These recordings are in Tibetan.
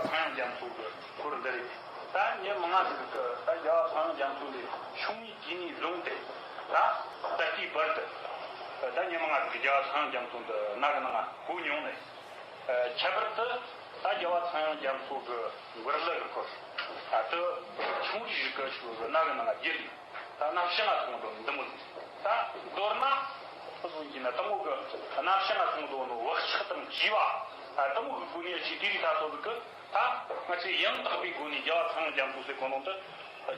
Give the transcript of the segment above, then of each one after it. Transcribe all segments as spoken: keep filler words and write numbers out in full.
ཚངས་དབྱངས་རྒྱ་མཚོ་གི་སྐོར་འདི་རེད། ད་མྱི་མང་ང་ཟིག་གི་ད་རྒྱལ་བ་ཚངས་དབྱངས་རྒྱ་མཚོ་འདི་ཆུང་ངུའི་དུས་ནས་བཟུང་སྟེ་ད་ད་ལྟའི་བར་དུ་ད་མྱི་མང་ང་ཟིག་གི་རྒྱལ་བ་ཚངས་དབྱངས་རྒྱ་མཚོ་འདི་རྣ་གི་ནང་ང་གོ་མྱོང་ནས། ཁྱད་པར་དུ་ད་རྒྱལ་བ་ཚངས་དབྱངས་རྒྱ་མཚོ་གི་མགུར་གླུ་གི་སྐོར་ད་དུ་ཆུང་རིགས་ཤིག་གི་ཆུ་རྣ་གི་ནང་ང་བརྒྱུད་ནས། ད་རྣམ་ཤེས་ང་ཐོང་འདུག་འདི་མོ་ཟིག་ད་མདོར་ན་ཨུ་ཟོ་ཡིན་ན་དེ་མོ་གི་རྣམ་ཤེས་ང་ཐོང་འདུག་ནོ་བག་ཆགས་དང་བཅས་པ་དེ་མོ་གི་སྒོ་ནས་ཅི་དེ་རིགས་ད་ཚོ་ཟིག་གི་ད་ང་ཚོས་ཡང་དག་པའི་སྒོ་ནས་རྒྱལ་བ་ཚངས་དབྱངས་རྒྱ་མཚོ་ཟེར་གོ་ནོ་དེ་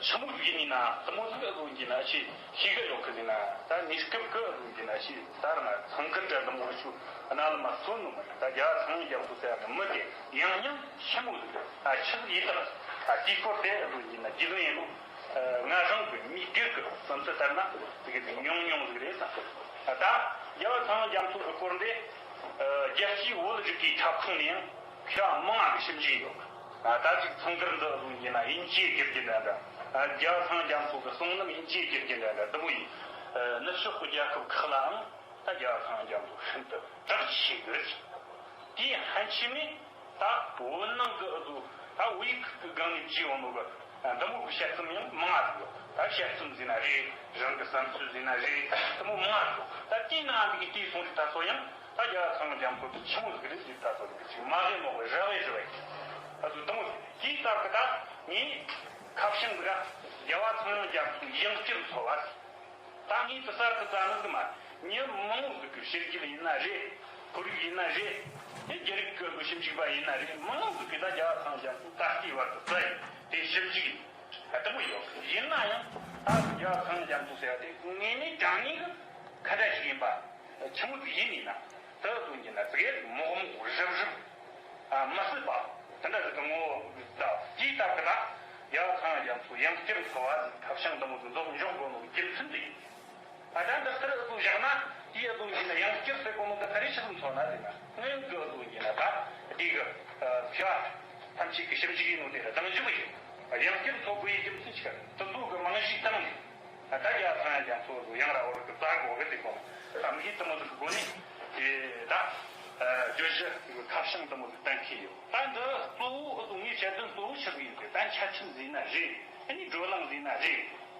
ཆི་མོ་ཟིག་ཡིན་ན་དེ་མོ་ཟིག་ཨུ་ཟོ་ཡིན་ན་ཅི་ཤེས་གི་ཡོད་གི་ཟིན་ན། ད་གནས་སྐབས་གི་ཨུ་ཟོ་ཡིན་ན་ཅི་ད་ར་ང་ཚང་གི་འདྲ་འདི་མོ་ཆུ་རྣ་ལམ་མ་སོན་ནོ་མ་ཡིན། ད་རྒྱལ་བ་ཚངས་དབྱངས་རྒྱ་མཚོ་ཟེར་ཡ་གི་མི་དེ་ཡང་སྙིང་ཆི་མོ་ཟིག་གི་ཆི་ཟིག་ཡིན་ད་ད་དེའི་སྐོར་དེ་ཨུ་ཟོ་ཡིན་ན་རྒྱུས་ལོན་ཡིན་ནོ། ང་རང་གི་མིག་སྒེར་གྱི་བསམ་ཚུལ་ལྟར་ན་དེ་གི་ཉུང་ཉུང་ཟིག་རེད་བསམ། ད་རྒྱལ་བ་ཚངས་དབྱངས་རྒྱ་མཚོ་གི་སྐོར་འདི་རྒྱལ་སྤྱིའི་བོད་རིག་པའི་ཁྱབ་ཁོངས་ནས་ཡང་ཁྱབ་མང་བ་གི་ཞིབ་འཇུག་ཡོད། ད་ཅིག་ཚང་གར་འདི་ཟུང་གི་ན་དབྱིན་ཇིའི་དགེ་རྒན་འདྲ་འདྲ། རྒྱལ་བ་ཚངས་དབྱངས་རྒྱ་མཚོ་གི་གསུང་རྣམ་དབྱིན་ཇིའི་དགེ་རྒན་འདྲ་འདྲ་འདི་མོ་ཡིན། ནུབ་ཕྱོགས་ཀྱི་རྒྱལ་ཁབ་ཁག་ལའང་ད་རྒྱལ་བ་ཚངས་དབྱངས་རྒྱ་མཚོ་ཤིན་ཏུ་གྲགས་ཆེ་ཡོད། དེའི་ཕན་ཆད་ནས། ད་བོད་ནང་གི་ཨུ་ཟོ་ད་བོད་ཡིག་གི་སྒང་ནས་བྲིས་ཡོང་ནོ་གི་འདི་མོ་གི་དཔྱད་རྩོམ་ཡང་མང་ང་ཟིག་ཡོད། ད་དཔྱད་རྩོམ་ཟེར་ན་རེད། རང་གི་བསམ་ཚུལ་ཟེར་ན་རེད། དེ་མོ་མང་ང་ཟིག་ཡོད། ད་དེའི་ནང་འདི་གི་དེའི་སོང་རིགས་ད་ཚོ་ཡང་ད་རྒྱལ་བ་ཚངས་དབྱངས་རྒྱ་མཚོ་དེ་ཆི་མོ་ཟིག་རེད་ཟེར་ད་ཚོ་རིགས་ཅིག་མ་རེད་མོ་གི་ར་བའི་རི་བའི་ཨུ་ཟོ་དེ་མོ་ཟིག་དེའི་སྟབས་གི་ད་ངས་ཁ་བྱང་འདི་ག་རྒྱལ་བ་ཚངས་དབྱངས་རྒྱ་མཚོའི་ཡང་བསྐྱར་འཚོ་བ་ཟེར། ད་ངས་དེ་གསར་དུ་བཙལ་ནི་ཟིག་མ། མྱི་མང་བོ་ཟིག་གི་ཕྱི་རྒྱལ་ཡིན་ན་རེད། བོད་རིགས་ཡིན་ན་རེད། དེ་རྒྱ་རིགས་ཀྱི་ཞིབ་འཇུག་པ་ཡིན་ན་རེད། མང་བོ་ཟིག་གིས་ད་རྒྱལ་བ་ཚངས་དབྱངས་རྒྱ་མཚོ་ད་ལྟའི་བར་དུ་བཙལ་ཡིན། དེ་ཞིབ་འཇུག་ཡིན། ད་དེ་མོ་ཡོད། ཡིན་ན་ཡང་ད་རྒྱལ་བ་ཚངས་དབྱངས་རྒྱ་མཚོ་ཟེར་བ་དེ་དངོས་གནས་དྲང་གནས་གི་ཁ་བརྡ་ཞིག་ཡིན་པ། ཆི་མོ་ཟིག་ཡིན་ནི་ན། དེ་ཟུང་གི་ན་ཙི་གེ་མོག་མོག་རིབ་རིབ། ཨ་མི་སྲིད་པ། དེ་འདྲ་ཟིག་གི་ངོ་བོ་ད་དེའི་སྟབས་གི་ད། རྒྱལ་བ་ཚངས་དབྱངས་རྒྱ་མཚོ་ཡང་བསྐྱར་འཚོ་བ་ཟིག་ཁ་བྱང་འདི་མོ་ཟིག་འདོགས་འཇོག་དགོས་ནོ་རྒྱུ་མཚན་འདི་ཡིན། ཨ་ད་འདི་ལྟར་ཨུ་ཟོ་བཞག་ན་དེའི་ཨུ་ཟོ་ཡིན་ན་ཡང་བསྐྱར་ཟེར་གོ་ནོ་འདི་ག་རེ་ཆི་ཟིག་མཚོན་ན་ཟེར་ན། སྔོན་གི་ཨུ་ཟོ་ཡིན་ན་ད་འདི་གི་ཨ་མཁས་པ་ཐམས་ཅད་ཀྱི་ཞིབ་འཇུག་ཡིན་ནོ་དེ་ལ་གདེང་འཇོག་ཡིན། ཡང་བསྐྱར་འཚོ་དགོས་ཡི་རྒྱུ་མཚན་ཆི་ག་དེ་ཚོ་གི་རྨང་གཞི་བཏིང་ནས། ད་རྒྱལ་བ་ཚངས་དབྱངས་རྒྱ་མཚོ་ཡང་ར་བོར་གི་རྩ་གོ་གི་དེ་གོ་ད་མི་དེ་མོ་ཟིག་གི་སྒོ་ནས་དེ་ད་བརྗོད་གཞི་ཁ་བྱང་དེ་མོ་ཟིག་གཏན་འཁེལ་ཡོད། ད་འདི་གཙོ་བོ་ངའི་བཤད་དོན་གཙོ་བོ་ཆི་ཟིག་ཡིན་ཟེར། ད་འཆད་ཁྲིད་ཟེར་ན་རེད། ཨ་ནི་བགྲོ་གླེང་ཟེར་ན་རེད། དེ་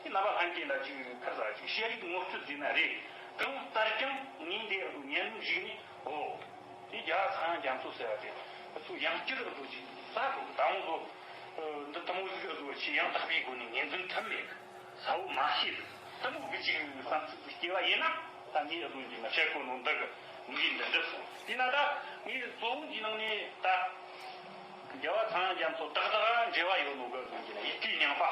རྣམ་པ་ལྷན་རྒྱས་ལ་ཅིག་ཁར་ཟ་ཅིག་བཤད་རིགས་ངོ་སྤྲོད་ཟེར་ན་རེད། གང་ལྟར་ཀྱང་ངས་འདི་ཉན་ནུབ་ཞིག་ནས་ཨོ། དེ་རྒྱལ་བ་ཚངས་དབྱངས་རྒྱ་མཚོ་ཟེར་བ་དེ་ཚོ་ཡང་བསྐྱར་ཨུ་ཟོ་ཅིག་ས་གོ་ད་འོང་ཟོ། འདི་དེ་མོ་ཟིག་ཨུ་ཟོ་ཆི་ཡང་དག་པའི་སྒོ་ནས་ངོས་འཛིན་ཐུབ་མེད་གི། ས་བོ་མ་ཤེས་ཟིག་དེ་མོ་གི་ཅིག་བསམ་ཚུལ་ཟིག་སྐྱེ་བ་ཡིན་ན་ད་ངས་ཨུ་ཟོ་འདི་ན་བཤད་གོ་ནོ་འདི་གི་མི་འདི་འདྲ་སོང་། དེས་ན་ད་ངས་གཙོ་བོ་འདི་ནང་ནས་ད་རྒྱལ་བ་ཚངས་དབྱངས་རྒྱ་མཚོ་ཏག་ཏག་འབྲེལ་བ་ཡོད་ནོ་གི་ཨུ་ཟོ་འདི་ན་ཡི་གེ་རྙིང་པ།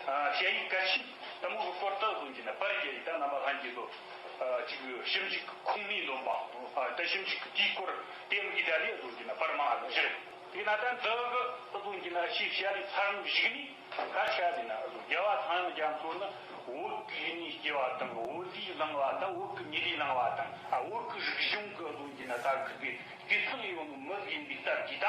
ཨ་ཞ་ཡི་གལ་ཆེན་དེ་མོ་གི་སྐོར་དུ་ཨུ་ཟོ་འདི་ན་པར་རྒྱག་ཡི་ད་རྣམ་པ་ལྷན་རྒྱས་ཚོ། ཅིག་ཞིབ་འཇུག་ཁུངས་སྣེ་འདོན་པ། ད་ཞིབ་འཇུག་གི་དེའི་སྐོར་དེ་མི་གི་ད་ལས་བཟོ་གི་ན་པར་མ་བཞག་དེ་ན་ད་འདི་གི་བཟོ་གི་ན་ཤེས་བྱ་ལས་ཚར་ནུབ་ཞིག་ནི་ག་ཆ་དེ་ན་བཟོ་རྒྱལ་བ་ཚངས་དབྱངས་རྒྱ་མཚོ་ནི་བོད་ཀྱི་ཡུལ་ནས་སྐྱེ་བ་དང་བོད་ལུས་བླངས་བ་དང་བོད་ཀྱི་མྱི་ལུས་བླངས་བ་དང་ཨ་བོད་ཀྱི་རིག་གཞུང་གི་བཟོ་གི་ན་ད་གི་གི་གི་ཚང་ཡོད་ནི་མི་ཡིན་པའི་སྟབས་ཀྱིས་ད།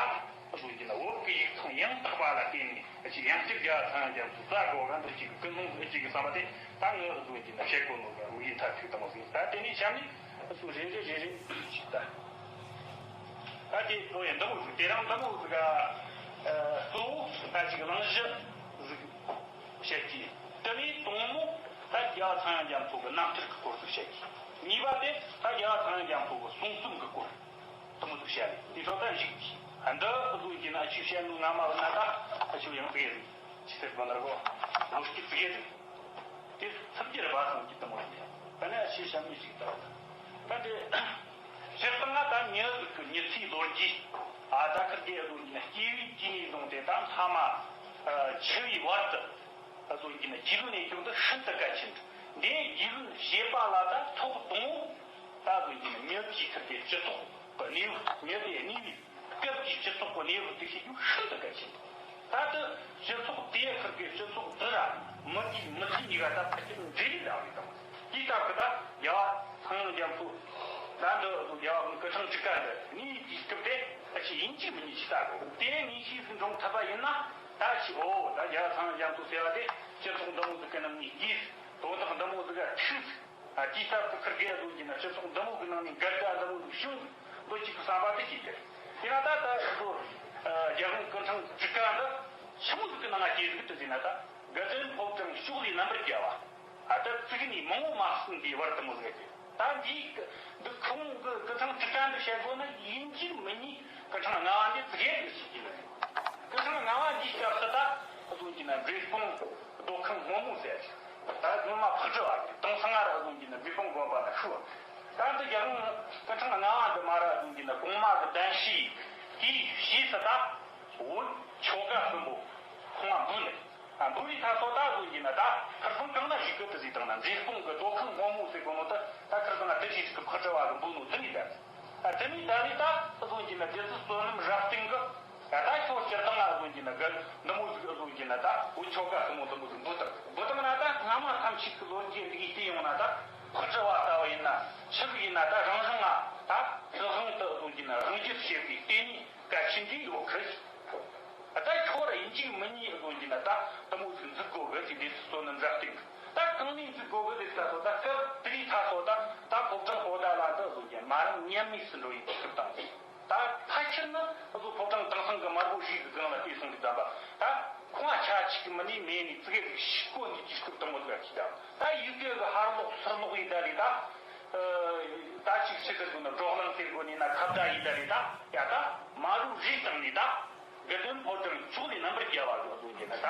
ཨུ་ཟོ་གི་ན་བོད་ཀྱི་ཡིག་ཚང་ཡང་དག་པ་ལ་བརྟེན་ནས་ཅིག་ཡང་སྤྱིར་རྒྱལ་བ་ཚངས་དབྱངས་རྒྱ་མཚོ་རྩ་གོ་ག་འདི་ཅིག་གི་ཀུན་སློང་ཨུ་ཅིག་གི་བསམ་པ་དེ་ད་ངས་ཨུ་ཟོ་གི་ན་བཤད་གོ་ནོ་ག་ཨུ་ཡིན་ཐ་ཐུག་དང་ཟིན། ད་དེ་ནས་གཤམ་ནས་ཨུ་ཟོ་རེ་རེ་རེ་རེ་ཅིག་ད། ད་དེ་ཨུ་ཡིན་འདི་མོ་ཟིག་དེ་རིང་འདི་མོ་ཟིག་ག་གཙོ་བོ་ད་ཅིག་གླེང་གཞི་ཟིག་བཤད་ཀྱི། དེ་ནས་དང་མོ་ད་རྒྱལ་བ་ཚངས་དབྱངས་རྒྱ་མཚོ་གི་རྣམ་ཐར་གི་སྐོར་ཟིག་བཤད་ཀྱི། གཉིས་པ་དེ་ད་རྒྱལ་བ་ཚངས་དབྱངས་རྒྱ་མཚོ་གི་གསུང་རྩོམ་གི་སྐོར། དེ་མོ་ཟིག་བཤད་ནས་དེ་ཚོ་ད་གཞིགས་ཀྱིས། འདི་ཨུ་ཟོ་གི་ན་ཅིག་བཤད་ནོ་ང་མ་བུད་ན་ད་ཨ་ཆུ་ཡང་ཙི་གེ་ཟིག་ཅི་ཟེར་དགོས་ན་ར་གོ། ལོ་སྐྱིད་ཙི་གེ་ཟིག་དེ་ཚབ་རྒྱུ་རེད་པ་སོང་གི་དེ་མོ་ཟིག་ཡ། ད་ནི་ཨ་ཆུ་བཤད་ནོ་ཞིག་ད་ད་དེ་སྤྱིར་བཏང་ང་ད་མྱི་ཟིག་གི་མྱི་ཚེའི་ལོ་རྒྱུས་ཨ་ད་ཁིར་གི་ཨུ་ཟོ་གི་ན་སྐྱེ་བའི་དུས་ནས་བཟུང་སྟེ་ད་མཐའ་མ་འཆི་བའི་བར་དུ། ཨུ་ཟོ་གི་ན་རྒྱུས་ལོན་ནས་སྐྱོང་དུ་ཤིན་ཏུ་གལ་ཆེན། འདི་རྒྱུས་ལོན་བྱེད་པ་ལ་ད་ཐོག་དང་པོ་ད་ཨུ་ཟོ་གི་ན་མྱི་གི་ཁིར་གི་སྤྱི་ཚོགས་ཀྱི་གནས་བབ། མྱི་དེ་གནས་པའི་སྐབས་ཀྱི་སྤྱི་ཚོགས་ཀྱི་གནས་བབ་དེ་ཤེས་རྒྱུ་ཤིན་ཏུ་གལ་ཆེན། ད་ལྟ་སྤྱི་ཚོགས་དེ་ཁིར་གི་སྤྱི་ཚོགས་འདི་ར་མི་དེའི་མི་ཚེ་གཉིས་ཀ་ད་ཕལ་ཆེར་འབྲེལ་ལས་རག་རེད་དང་། དེའི་སྟབས་ཀྱིས་ད་རྒྱལ་བ་ཚངས་དབྱངས་རྒྱ་མཚོ་ད་འདི་ཨུ་ཟོ་རྒྱལ་བ་ཀི་ཁྲང་ཀྲི་ཀ་འདི་གནས་ཀྱི་སྐབས་དེ་ད་ཆི་ཡིན་གཅིག་མིན་གཉིས་ཤིག་ལྟ་དགོས། དེ་ངེས་ཤེས་སུ་འདྲོངས་ཐུབ་པ་ཡིན་ན། ད་ཆི་འོ་ད་རྒྱལ་བ་ཚངས་དབྱངས་རྒྱ་མཚོ་ཟེར་བ་དེ་སྤྱི་ཚོགས་འདི་མོ་ཟིག་གི་ནང་ནས་སྐྱེས། དོན་དག་འདི་མོ་ཟིག་ག་ཐུག། ཨ་དེའི་སྟབས་ཀྱིས་ཁིར་གི་ཨུ་ཟོ་གི་ན་སྤྱི་ཚོགས་འདི་མོ་གི་ནང་ནས་འགལ་ཟླ་འདི་མོ་ཟིག་བྱུང་འདུག་ཅིག་གི་བསམ་པ་དེ་སྐྱེས་ཏེ། དེ་ན་ད་ད་ཨུ་ཟོ་ རྒྱལ་དབང་སྐུ་ཕྲེང་དྲུག་པ་འདི་ཆི་མོ་ཟིག་གི་ནང་ང་སྐྱེས་ཟིག་ཏུ་ཟིན་ན་ད་དགའ་ལྡན་ཕོ་བྲང་ཕྱོགས་ལས་རྣམ་པར་རྒྱལ་བ། ཨ་ད་བཙུགས་ནས་མང་བོ་མ་གསུངས་པའི་བར་དུ་མོ་ཟིག་གི་ད་འདིའི་འདི་ཁོང་གི་སྐུ་ཕྲེང་དྲུག་པ་འདི་བཤད་དགོས་ན་ཡིན་གཅིག་མིན་གཉིས་སྐུ་ཕྲེང་ལྔ་བ་འདི་བཙུགས་ཡས་ཟིག་ཡིན་ནི། སྐུ་ཕྲེང་ལྔ་བ་འདིའི་སྐབས་སུ་ད་བཟོ་གྱི་ན་འབྲས་སྤུངས་མདོ་ཁམས་སྔོན་མོ་ཟེར། ད་སྔོན་མ་ཕག་གྲུ་བ་དང་ས་ང་ར་བཟུང་གྱི་ན་འབྲས་སྤུངས་དགོན་པ་ན་ཤུ། ད་འདི་རྒྱལ་དབང་སྐུ་ཕྲེང་ལྔ་བ་འདི་མ་ར་བཟུང་གྱི་ན་གོང་མ་གི་གདན་ཞུས་དེའི་རྗེས་སུ་ད་བོད་ཆོ་ག་གསུམ་པོ་ཁོང་ང་འབུལ་ནས། ཨ་འབུལ་བའི་ཐ་སོ་ད་བཟུང་གྱི་ན་ད་ཁིར་སང་གང་ན་ཞིག་གི་དུ་ཟིག་དང་ན་འབྲས་སྤུངས་གི་མདོ་ཁམས་སྔོན་མོ་ཟེར་གོ་ནོ་ད་ད་ཁིར་སང་ང་དེ་རྗེས་ཀྱི་ཕག་གྲུ་བ་གི་འབུལ་ནོ་དེ་ནི་ད། ཨ་དེ་ནི་ད་ནི་ད་བཟུང་གྱི་ན་རྗེ་བཙུན་བསོད་ནམས་རབ་བརྟན་གི་ད་ད་ཁྱོད་སྤྱིར་བཏང་ང་བཟུང་གྱི་ན་གི་འདི་མོ་ཟིག་བཟུང་གྱི་ན་ད་བོད་ཆོ་ག་གསུམ་མོ་འདི་མོ་ཟིག་འབུལ་དང་འབུལ་དང་ན་ད་སྔ་མ་ཐམས་ཅད་ཀྱི་ལོ་རྒྱུས་འདི་གིས་བལྟས་ཡོང་ན་ད་ཕག་གྲུ་བ་ལྟ་བུ་ཡིན་ན་ཆི་ཟིག་ཡིན་ན་ད་རང་རང་ང་ད་སྲིད་དབང་དུ་བཟུང་གྱི་ན་དབང་སྒྱུར་བྱེད་པའི་ལྟེ་གནས་གལ་ཆེན་འདི་ཡོད་གི། ད་ཁྱོད་ར་ཡིན་གཅིག་མིན་གཉིས་བཟུང་གྱི་ན་ད་དེ་མོ་ཟིག་འཛུགས་དགོས་གི་ཟེར་དུས་སུ་བསོད་ནམས་རབ་བརྟན་གི་ད་གང་ནས་འཛུགས་དགོས་གི་ཟེར་ད་སོ་ད་སྐབས་དེ་རིང་ད་སོ་ད་ད་ཕོ་བྲང་པོ་ཏ་ལ་ད་བཟུང་གྱི་མ་རང་ཉམས་དམས་སུ་འགྲོ་ཡི་དུས་སྐབས་དང་། ད་ཕལ་ཆེར་ནི་བཟོ་ཕོ་བྲང་དེང་སང་གི་དམར་པོ་རིས་ཀྱི་སྒང་ལ་བལྟས་སོང་གི་ཙམ་པ་ད་ཁོང་ང་ཆ་གཅིག་གི་མི་ནས་མེད་ནས་ཙི་གེ་ཟིག་ཤི་གོ་ནས་དུས་སྐབས་དེ་མོ་ཟིག་གི་ད་ད་ཡུལ་སྐད་གི་ཧར་ལོག་ཚུར་ལོག་ཡིན་ད་རེད་ད། ད་ཅིག་ཕྱི་དེར་དགོས་ན་བྲོ་གླང་ཟེར་དགོས་ནས་ན་ཁ་བརྡ་ཡིན་ད་རེད་ད། ཡ་ད་དམར་པོ་རིས་བཏང་ནས་ད། དགའ་ལྡན་ཕོ་བྲང་ཕྱོགས་ནས་རྣམ་པར་རྒྱལ་བ་གི་བཟོ་གྱི་ན་ད།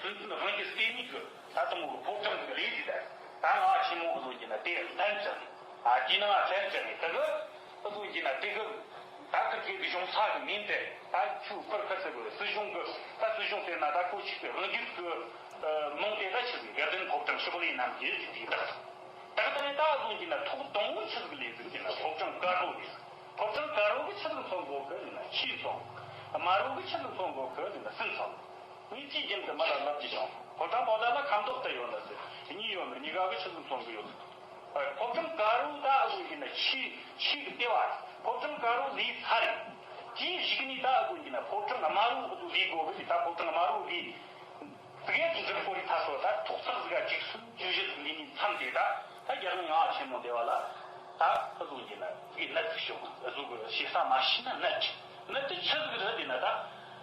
སྲིད་འཛིན་དབང་སྒྱུར་ལྟེ་གནས་ཀྱི་ད་དང་པོ་ཕོ་བྲང་གི་ལས་ཀྱི་ད། ད་ང་ཆེན་མོ་བཟོ་གྱི་ན་དེ་གདན་བཅག་ནས། ཨ་དེ་ནང་ལྷན་བཅག་ནས་དེ་གི་བཟོ་གྱི་ན་དེ་གི་ད་ཁིར་ཁིར་གི་གཞུང་ས་གི་མིང་དེ་ད་ཆུ་ཁིར་ཁིར་ཟེར་གི་སྲིད་གཞུང་གི་ད་སྲིད་གཞུང་དེ་ན་ད་ཁོ་ཆིག་གི་དབང་སྒྱུར་གི་མིང་དེ་ད་ཆི་ཟིག་དགའ་ལྡན་ཕོ་བྲང་ཕྱོགས་ལས་རྣམ་རྒྱལ་ཟེར་དེ་ད། ད་ལྟ་ནས་ད་བཟུང་གྱི་ན་ཐོག་དང་པོ་ཆི་ཟིག་ལས་ཟིག་གི་ན་ཕོ་བྲང་དཀར་པོ་ལས། ཕོ་བྲང་དཀར་པོ་གི་ཆི་ཟིག་མཚོན་དགོས་གི་ན་ཆུ་མཚོན། དམར་པོ་གི་ཆི་ཟིག་མཚོན་དགོས་གི་ན་སྲིན་མཚོན། ངས་ཅིས་རྒྱུན་དུ་མི་ལ་ལབ་ཀྱི་བྱུང་། ཕོ་བྲང་པོ་ཏ་ལ་ཁ་མདོག་ཏུ་ཡོད་ན་ཟེར་གཉིས་ཡོད་ན་གཉིས་ཀ་གི་ཆི་ཟིག་མཚོན་གི་ཡོད། ཕོ་བྲང་དཀར་པོ་ད་བཟུང་གྱི་ན་ཆུ་ཆུ་གི་ལྟེ་བ་རེད། ཕོ་བྲང་དཀར་པོ་ལས་ཚ་རེད། དེའི་གཞུག་ནས་ད་བཟུང་གྱི་ན་ཕོ་བྲང་དམར་པོ་ལས་དགོས་གི་ད་ཕོ་བྲང་དམར་པོ་ལས། དེ་གའི་འགྲིག་པོ་རེད་ད་སོ་ད་ཐོག་ཚགས་ཟིག་ག་གཅིག་གསུམ་བཅུ་བཞི་ཟིག་ལས་ནས་མཚམས་དེ་ད་ད་རྒྱལ་དབང་ལྔ་བ་ཆེན་མོ་འདི་བ་ལ་ད་ཨ་ཟུག་གི་ན་དེ་གནད་ཟིག་ཤོག་ཨ་ཟུག་གི་ཞེ་ས་མ་ཤེས་ན་གནད་ཅིག་གནད་དེ་ཆི་ཟིག་རེད་དེ་ན་ད་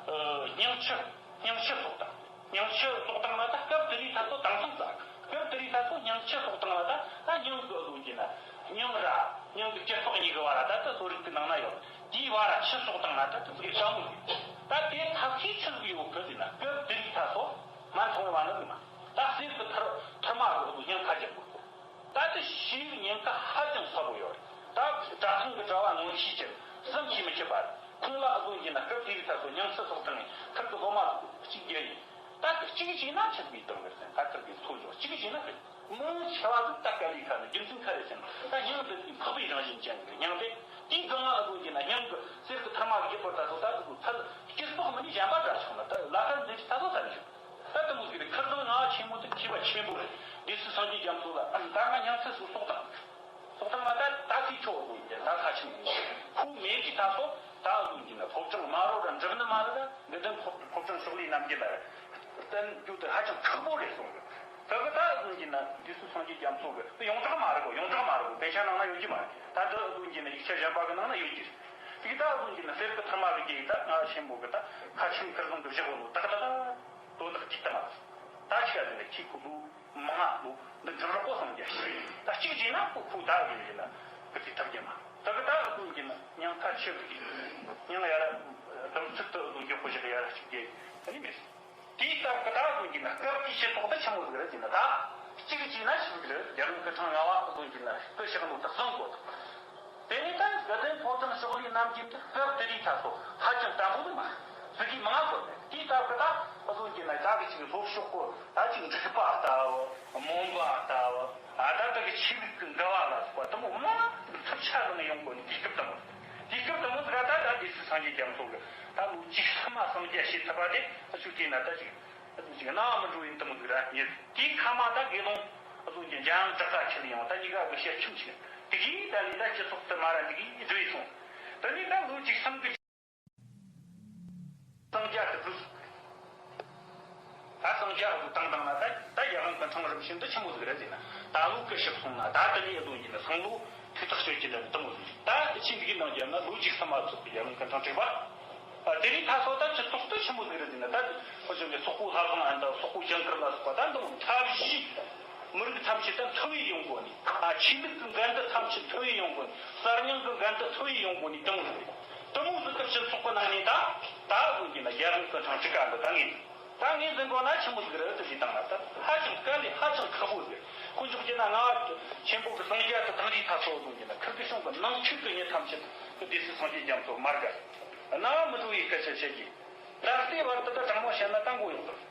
སྙིང་ཆུ་སྙིང་ཆུ་གསོག་དང་། སྙིང་ཆུ་གསོག་དང་ལ་ད་སྐབས་དེ་རིང་ད་སོ་དེང་སང་ཙག་སྐབས་དེ་རིང་ད་སོ་སྙིང་ཆུ་གསོག་དང་ལ་ད་ད་སྙིང་གི་ཨ་ཟུག་གི་ན་སྙིང་ར་སྙིང་གི་སྐྱི་ལྤགས་གཉིས་གི་བ་ར་ད་ད་སོ་རིག་གི་ནང་ན་ཡོད། དེའི་བར་ཆུ་གསོག་དང་ན་ད་དུ་ཟིག་ཤ་མོ་ཟིག་ད་དེ་ཐབས་ཤེས་ཆུ་ཟིག་ཡོད་གི་ཟིག་ན་སྐབས་དེ་རིགས་ད་སོ་མ་མཐོང་བ་ནི་ཟིག་མ་ད་གསེར་གི་ཐུར་ཐུར་མ་གི་འུ་ཚོ་ཉེན་ཁ་རྒྱག་དགོས་གོ་ད་དེ་ཤེས་ཉེན་ཁ་ཧ་ཅང་ཚ་པོ་ཡོད་རེད། ད་གྲྭ་ཚང་གི་གྲྭ་བ་ངོ་ཤེས་ཀྱི་བསམ་གྱིས་མི་ཁྱབ་པ་རེད། ཁོང་ལ་ཨ་ཟོན་གྱི་ན་སྐབས་དེ་རིགས་ད་སོ་ཉང་སི་སོགས་དང་ཐུར་གི་སློབ་མ་གཅིག་རྒྱལ་ཡིན། ད་དེ་གཅིག་བྱས་ན་ཆི་ཟིག་དང་གི་ཟེར་ད་ཐུར་གི་ཚོ་འཇོག་གཅིག་བྱས་ན་ཕེབས། མང་ཆེ་བ་ཟིག་ད་དཀའ་ལས་ཁ་ནས་རྒྱུ་མཚན་ག་རེ་ཟེར་ན་ད་སྙིང་དེ་དེའི་འཕགས་པའི་རང་བཞིན་ཅན་གྱི་སྙིང་དེ་དེའི་སྒང་ལ་ཨ་ཟོན་གྱི་ན་སྙིང་གི་གསེར་གྱི་ཐུར་མ་གི་རྒྱུ་པོ་ད་ཚོ་ད་ཚོ་ཚད་སྐྱིད་པོ་མི་ནི་གཞན་པ་འདྲ་བྱུང་ན་ད་ལ་ཁར་འཛིན་གྱི་ད་ཚོ་ཚད་མི་བྱུང་ད་དེ་མོ་ཟིག་རེད། ཁིར་ཚང་ང་ཆེན་མོ་དེ་མཁས་པ་ཆེན་པོ་རེད། སྡེ་སྲིད་སངས་རྒྱས་རྒྱ་མཚོ་ལ་ཨ་ད་ང་སྙིང་ཚད་སུ་སོགས་དང་སོགས་དང་ང་ད་ད་ཚིག་ཆོག་ཨ་ཟོན་གྱི་ད་ཁ་ཆེན་ཁུ་མེད་ཀྱི་ད་ཚོ་ད་ཨ་ཟོན་གྱི་ན་ཕོ་བྲང་དམར་རོ་ར་འགྲིམ་ནི་མ་རེད། ད་འདི་ཕོ་བྲང་ཕོ་བྲང་ཕྱོགས་ལས་རྣམ་རྒྱལ་ལ་བསྟན་རྒྱུ་དེ་ཧ་ཅང་མཁྲེགས་པོ་རེད་གསུངས་གི་ད་གི་ད་ཨ་ཟོན་གྱི་ན་རྗེས་སུ་སངས་རྒྱས་རྒྱ་མཚོ་གི་དེ་ཡོངས་གྲགས་མ་རེད་གོ་ཡོངས་གྲགས་མ་རེད་གོ་དཔེ་ཆ་ནང་ན་ཡོད་ཀྱི་མ་རེད། ད་འདི་ཨ་ཟོན་གྱི་ན་ཡིག་ཆ་གཞན་པ་གི་ནང་ན་ཡོད་ཀྱི་རེད། དེ་གི་ད་ཨ་ཟོན་གྱི་ན་གསེར་གི་ཐུར་མ་གི་རྒྱལ་ཡིག་ད་ང་ཆེན་པོ་གི་ད་ཁ་ཆེམས་ཁིར་ཚང་གི་བཞག་གོ་ནོ་ད་གི་ད་ད་དོན་དག་ཅིག་ད་མ་རེད། ད་ཆི་ག་ཟིག་ན་ཁྱི་ཁུ་ལུ་མང་ང་ལུ་འདི་འགྲུབ་རོགས་པོ་སངས་རྒྱས་ཤིག་ད་གཅིག་བྱས་ན་ཁུ་ཁུ་ད་ཨ་ཟོན་གྱི་ན་གི་དེ་ཐབས་རྒྱལ་མ་ད་གི་ད་ཨ་ཟོན་གྱི་ན་སྙིང་ཁ་ཆེ་གི་སྙིང་ཡ་ར་དམ་ཚིག་ཏུ་ཨ་ཟོན་གྱི་དཔེ་ཞིག་ཡ་ར་གཅིག་རྒྱལ་ཨ་ནི་མེད། དེའི་སྐབས་ཀྱི་ད་ཟུང་གི་ན་སྐབས་ཀྱི་ཤེས་རྟོགས་དེ་ཆི་མོ་ཟིག་རེད་ཟེར་ན་ད། གཅིག་བྱས་ན་ཆི་ཟིག་རེད། རྒྱལ་དབང་སྐུ་ཕྲེང་ལྔ་བ་ཟུང་གི་ན་སྐུ་གཤེགས་ནོ་དེ་གསུངས་གོ། དེ་ནས་ད་དགའ་ལྡན་ཕོ་བྲང་ཕྱོགས་ལས་རྣམ་རྒྱལ་དེ་སྐབས་དེ་རིང་ད་སོ་ཧ་ཅང་དམ་པོ་ནི་མ་ཟིག་གི་མང་ང་གོ། དེའི་སྐབས་ཀྱི་ད་ཟུང་གི་ན་ད་གི་ཅིག་ལྷོ་ཕྱོགས་གོ་ད་ཅིག་འབྲུག་པ་ལྟ་བུ་མོན་པ་ལྟ་བུ་ཨ་ད་ད་གི་ཆོས་ལུགས་ཀྱི་འགལ་བ་ལ་སོགས་པ་དེ་མོ་མང་ཚབས་ཆ་ལ་ནས་ཡོང་གོ་ནི་དུས་སྐབས་དེ་མོ། དུས་སྐབས་དེ་མོ་ཟིག་ད་ད་རྗེ་བཙུན་སངས་རྒྱས་རྒྱ་མཚོ་གི་ད་ལོ་བཅུ་གསུམ་མ་སངས་རྒྱས་བྱེད་ཐུབ་པ་དེ་ཨ་ཆུ་དེ་ན་ད་ཅིག་ཨ་ཆུ་ཅིག་སྣང་བ་མི་འགྲོ་ཡིན་དེ་མོ་ཟིག་ར་ཉེ་དེའི་ཁ་མ་ད་དགེ་སློང་ཨ་ཟུང་གི་འཇམ་དྲག་ག་ཁྱེར་ཡོང་ད་གཉིས་ཀ་གི་བཤད་ཁྱིམ་ཞིག་དེ་གིས་ད་ནི་ད་སྤྱི་ཚོགས་དུ་མ་ར་འདི་གིས་བསྡུས་སོང་། དེ་ནས་ད་ལོ་བཅུ་གསུམ་གི་སངས་རྒྱས་ཀྱི་དུས། ད་སངས་རྒྱས་ཀྱི་དང་དང་ན་ད་ད་རྒྱལ་དབང་སྐུ་ཕྲེང་རིམ་བྱོན་འདི་ཆི་མོ་ཟིག་རེད་ཟེར་ན་ད་ལོ་སྐུ་གཤེགས་སོང་ན་ད་དེ་ནས་ཨ་ཟུང་གི་ན་སང་ལོ་ཐུགས་ཐག་གཅོད་ཀྱི་ལན་དེ་མོ་ཟིག་ད་ཆིན་འདི་གི་ནང་རྒྱབ་ན་ལོ་བཅུ་གསུམ་མ་ཚོགས་པའི་རྒྱལ་དབང་སྐུ་ཕྲེང་དྲུག་པ། དེ་རིང་ཁ་སང་ད་སྤྱི་ཚོགས་དུ་ཆི་མོ་ཟིག་རེད་ཟེར་ན། ད་ཁོ་ཚོ་གི་སོག་པོ་ལྷ་བཟང་ཨན་དང་སོག་པོ་ཇིང་གིར་ལ་སོགས་པ་ད་འདི་མོ་འཐབ་ཇུས་མི་རིགས་ཐམས་ཅད་ད་འཐུ་བའི་ཡོང་སྒོ་ནས། ཨ། ཆོས་ལུགས་ཀྱི་འགལ་འདུ་ཐམས་ཅད་འཐུ་བའི་ཡོང་སྒོ་ནས། གསར་རྙིང་གི་འགལ་འདུ་འཐུ་བའི་ཡོང་སྒོ་ནས། དེ་མོ་ཟིག་རེད། དེ་མོ་ཟིག་གི་སྤྱི་ཚོགས་ཀྱི་ནང་ནས་ད་ད་འུ་ཟོ་གི་ན་རྒྱལ་དབང་སྐུ་ཕྲེང་དྲུག་པ་འདི་ད་ངས། ད་ངས་ཟིན་གོ་ན་ཆི་མོ་ཟིག་རེད་དུ་ཞུས་བཏང་ན། ད་ཧ་ཅང་དཀའ་ལས་ཧ་ཅང་ཁག་པོ་ཟིག། དཀོན་མཆོག་གི་ན་ང་ཆེན་པོ་གི་སངས་རྒྱས་དེ་དང་རིས་ཐ་སོ་ཟུང་གི་ན་ཁིར་གི་གཤོང་གི་ནང་ཆོས་གི་ཉི་ཐམས་ཅད་གི་སྡེ་སྲིད་སངས་རྒྱས་རྒྱ་མཚོ་མར་ག་ན་མི་འགྲོ་བའི་སྐད་ཆ་བཤད་ཀྱི། ད་ལྟའི་བར་དུ་ད་དྲང་མོ་བཤད་ན་ད་མགོ་གཡོག་གི།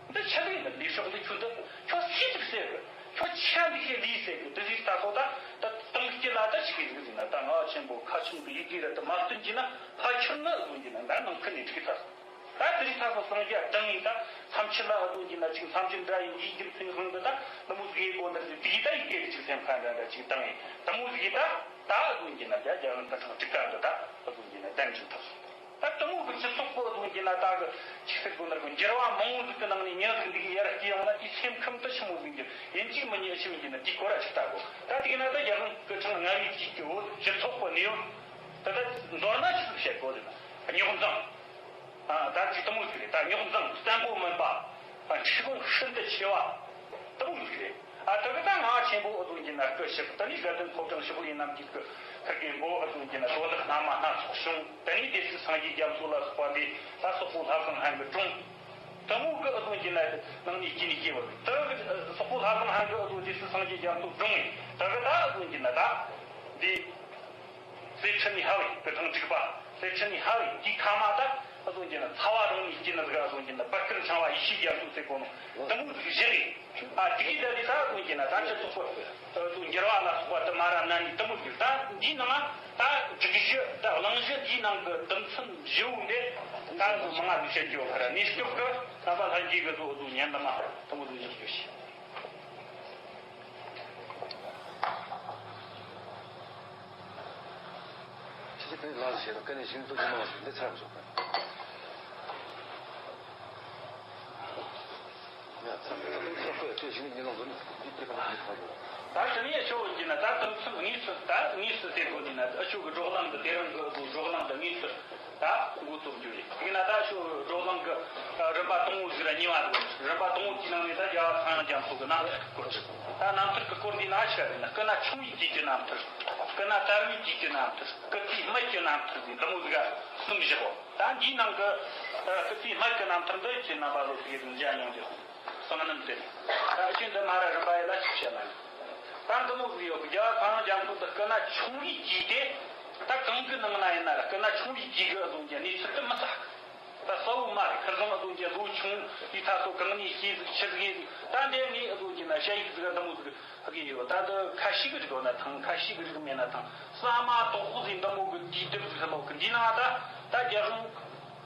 འདི་ཆི་ལས་ནི་ལས་ཤོག་འདི་ཁྱོད་འདི་ཁྱོད་སུས་ཅིག་ཟེར་གི། ཁྱོད་ཆ་འདི་ཤེས་ལས་ཟེར་གི། དེ་རིས་ད་སོ་ད་ད་དེང་སྐྱེ་ལ་ད་ཆི་གི་ཟིག་ཟིག་ན། ད་ང་ཆེན་པོ་ཁ་ཆུང་གི་ཡི་གེ་ར་དེ་མ་བསྟུན་གྱི་ན་ཕ་ཁྱོད་ན་ཟུང་གི་ན་ད་ནང་ཁུལ་ནས་འགྲིག་ཐལ། ད་དེ་རིང་ཁ་སང་སངས་རྒྱས་བསྟན་ཡིན། ད་མཚམས་ཆུ་ལ་ཨ་དོ་གྱི་ན་ཅིག་མཚམས་ཆུ་འདྲ་ཡིན་གྱི་རྒྱུ་མཚན་དབང་གི། ད་ནི་མོ་ཟིག་གི་སྒོ་འདིར་ཟིག་དེ་ད་ཡི་གེ་ཅིག་སེམས་ཁ་འདྲ་འདྲ་ཅིག་བཏང་ཡིན། དེ་མོ་ཟིག་གི་ད་ད་ཨ་དོ་གྱི་ན་རྒྱ་རྒྱ་རང་ཁ་ཚང་ཅིག་ག་འདི་ད་ཨ་དོ་གྱི་ན་གདན་ཅིག་ཐོབ་སོང་། ད་དེ་མོ་གི་སྤྱི་ཚོགས་པོ་ཨ་དོ་གྱི་ན་ད་གི་ཆི་ཟེར་དགོ་ནར་གི་འགྱུར་བ་མང་བོ་ཟིག་གི་ནང་ནས་ཉག་ཟིག་འདི་གི་ཡར་སྐྱེ་ཡོང་ན། དེའི་སེམས་ཁམས་དུ་ཆི་མོ་ཟིག་གི་ཡིན་གཅིག་མིན་གཉིས་ཨ་ཆི་མིན་གྱི་ན་དེའི་སྐོར་ཨ་ཅིག་ལྟ་དགོ། ད་དེ་གི་ན་ད་རྒྱ་རང་སྐུ་ཕྲེང་ལྔ་བའི་དུས་ཀྱི་བོད་སྤྱི་ཚོགས་པོ་གནས་བབ་ད་ད་མདོར་ན་ཆི་ཟིག་བཤད་དགོ་ཟེར་ན། རྙོག་འཛིང་། ཨ། ད་ཅིག་དེ་མོ་ཟིག་རེད། ད་རྙོག་འཛིང་བཙན་པོ་མིན་པ། ཨ། འཁྲུག་ལོང་ཤིན་ཏུ་ཆེ་བ་དེ་མོ་ཟིག་རེད། ཨ། དེ་གི་ད་ང་ཆེན་པོ་ཨ་དོ་གྱི་ན་སྐུ་ཞབས། དེ་ནས་དགའ་ལྡན་ཕོ་བྲང་ཞིག་ལས་རྣམ་རྒྱལ་གི་ཁུར་གི་མགོ་ཨ་དོ་གྱི་ན་དོན་དག་སྣ་མ་སྣ་ཚོགས་བྱུང་། དེ་ནས་སྡེ་སྲིད་སངས་རྒྱས་རྒྱ་མཚོ་ལ་སོགས་པ་འདི་ད་སོག་པོ་ལྷ་བཟང་ཧན་གི་དྲུང་དེ་མོ་གི་ཨ་དོ་གྱི་ན་ནང་ནས་སྐྱེས་ནས་སྐྱེས་པ་རེད། དེ་གི་སོག་པོ་ལྷ་བཟང་ཧན་གི་ཨ་དོ་སྡེ་སྲིད་སངས་རྒྱས་རྒྱ་མཚོ་དྲུང་ངས་དེ་གི་ད་ཨ་དོ་གྱི་ན་ད་འདི། གསེར་ཁྲི་ནས་ཧ་བའི་སྐུ་ཕྲེང་དྲུག་པ། གསེར་ཁྲི་ནས་ཧ་བའི་དེའི་ཁ་མ་ད་ཨ་ཟུང་གི་ན་ཚ་བ་རང་ནས་སྐྱེས་ནི་ཟིག། ཨ་ཟུང་གི་ན་བར་སྐུར་འཆང་བ་ཡེ་ཤེས་རྒྱ་མཚོ་ཟེར་གོ་ནོ་དེ་མོ་ཟིག་བཞག་གི། ཨ་དེ་གི་ད་ལི་ད་ཨ་ཟུང་གི་ན་ད་སྤྱི་ཚོགས་པ་ཨ་ཟུང་འགྱུར་བ་ལ་སོགས་པ་དུ་མ་ར་ན་ནི་དེ་མོ་ཟིག། ད་འདིའི་ནང་ད་སྒྲིག་གཞི་ད་གླེང་གཞི་འདིའི་ནང་གི་དུམ་ཚན་བཞི་བོ་འདི་ད་ཨ་ཟུང་མང་ང་ཟིག་བཤད་རྒྱུ་ཡོད་ཁ་ར། ནས་སྐྱོབ་གི་ད་པ་ལྷན་རྒྱས་གི་ཟུ་ཨ་ཟུང་ཉན་ད་མ་དེ་མོ་ཟིག་བཞག་རྒྱུ་ཞིག། ཁྱེད་ཀྱིས་དེ་ལ་བྱེད་དང་ཀ་ནས་ཞིང་དུ་ཞིང་མ་ཞིག་འདི་ཚར་བཞག་པ། ཡ་ཚར་བཞག་པ་ཚོགས་པའི་ཚེ་ཞིང་ཉིན་ལ་འཛུལ་ནས་འདི་དེ་ག་ནས་ཚར་བཞག་ད་དེ་ནས་ཆུ་བོ་འགྱིན་ན་ད་དུམ་ཚུལ་དངོས་སུ་ད་དངོས་སུ་དེ་དགོས་འདི་ན་ཨ་ཆུ་གི་བགྲོ་གླེང་གི་དེ་རིང་གི་བགྲོ་གླེང་འདི་དངོས་སུ། ད་འགོ་རྩོམ་རྒྱུ་རེད། དེ་ན་ད་ཤོ་བགྲོ་གླེང་གི་རིམ་པ་དང་པོ་ཟིག་ར་གཉིས་པ་ཟིག། རིམ་པ་དང་པོ་དེའི་ནང་ནས་ད་རྒྱལ་བ་ཚངས་དབྱངས་རྒྱ་མཚོ་གི་རྣམ་ཐར་སྐོར་ཅིག། ད་རྣམ་ཐར་གི་སྐོར་འདི་ན་ཆི་རེད་ན། སྐུ་ན་ཆུང་བའི་དུས་ཀྱི་རྣམ་ཐར། སྐུ་ན་དར་བའི་དུས་ཀྱི་རྣམ་ཐར། སྐུ་ཚེའི་སྨད་ཀྱི་རྣམ་ཐར་ཟེར་འདི་མོ་ཟིག་གསུམ་བཞག་གོ། ད་འདིའི་ནང་གི་སྐུ་ཚེའི་སྨད་ཀྱི་རྣམ་ཐར་འདི་ཁྱེད་རྣམ་པ་ལོ་ཟིག་ཡིན་མཇལ་མྱོང་རྒྱུ། གསང་རྣམ་ཟེར། ད་ཁྱེད་འདི་མ་ར་རིམ་པ་ཡི་ལ་ཆི་བཤད་ན། ད་འདི་མོ་ཟིག་ཡོད་གི། རྒྱལ་བ་ཚངས་དབྱངས་རྒྱ་མཚོ་འདི་སྐུ་ན་ཆུང་བའི་དུས་དེ། ད་གང་གི་ནང་ན་ཡིན་ན་ར་སྐུ་ན་ཆུང་བའི་དུས་གི་ཨ་ཟུང་གི་གནས་ཚུལ་དེ་མི་གསལ་གི། ད་གསལ་བོ་མ་རེད། ཁིར་ཟང་ཨ་ཟུང་གི་ལོ་ཆུང་དུས་ད་སོ་གང་ནས་སྐྱེས་ཟིག་ཆི་ཟིག་ཡིན་ཟིག། ད་འདི་ངས་ཨ་ཟུང་གི་ན་ཞ་ཡིག་ཟིག་འདི་མོ་ཟིག་ཨ་གི་ཡོད། ད་འདི་ཁ་ཤས་གི་རིག་ཡོད་ན་ཐང་། ཁ་ཤས་གི་རིག་མེད་ན་ཐང་། ས་མ་ཏོག་ཟིག་འདི་མོ་གི་དུས་དེབ་ཟིག་ལོག་གི། འདི་ན་ད་ད་རྒྱ་གཞུང་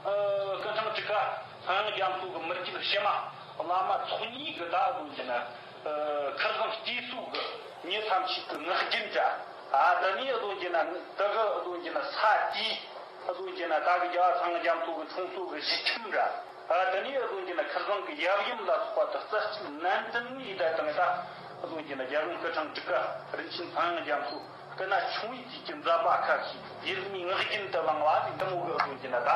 ཨ་སྐུ་ཕྲེང་དྲུག་པ་ཚངས་དབྱངས་རྒྱ་མཚོ་གི་མི་རྒྱུད་ཕྱི་མ་བླ་མ་ཚོགས་གཉིས་གི་ད་ཨ་ཟུང་གི་ན་ཨ་ཁིར་ཟང་སྐྱེས་སོ་གི་མྱི་ཐམས་ཅད་གི་ངག་རྒྱུན་འདྲ། ཨ་ད་ནི་ཨ་ཟུང་གི་ན་ད་གི་ཨ་ཟུང་གི་ན་ས་དེའི་ཨ་ཟུང་གི་ན་ད་གི་རྒྱལ་བ་ཚངས་དབྱངས་རྒྱ་མཚོ་གི་འཁྲུངས་ས་གི་གཞིས་ཁྱིམ་འདྲ། ཨ་ད་ནི་ཨ་ཟུང་གི་ན་ཁིར་ཟང་གི་ཡབ་ཡུམ་ལ་སོགས་པ་དག་རྩ་གཅིག་ནན་ཏན་ནི་ཡི་ད་དང་ད་ཨ་ཟུང་གི་ན་རྒྱལ་ཡུམ་སྐུ་ཕྲེང་དྲུག་པ་རིན་ཆེན་ཚངས་དབྱངས་རྒྱ་མཚོ་སྐུ་ན་ཆུང་བའི་དུས་ཀྱི་མཛད་པ་ཁ་ཤས་ཡུལ་མིའི་ངག་རྒྱུན་དུ་བླངས་པ་དེ་འདི་མོ་གི་ཨ་ཟུང་གི་ན་ད་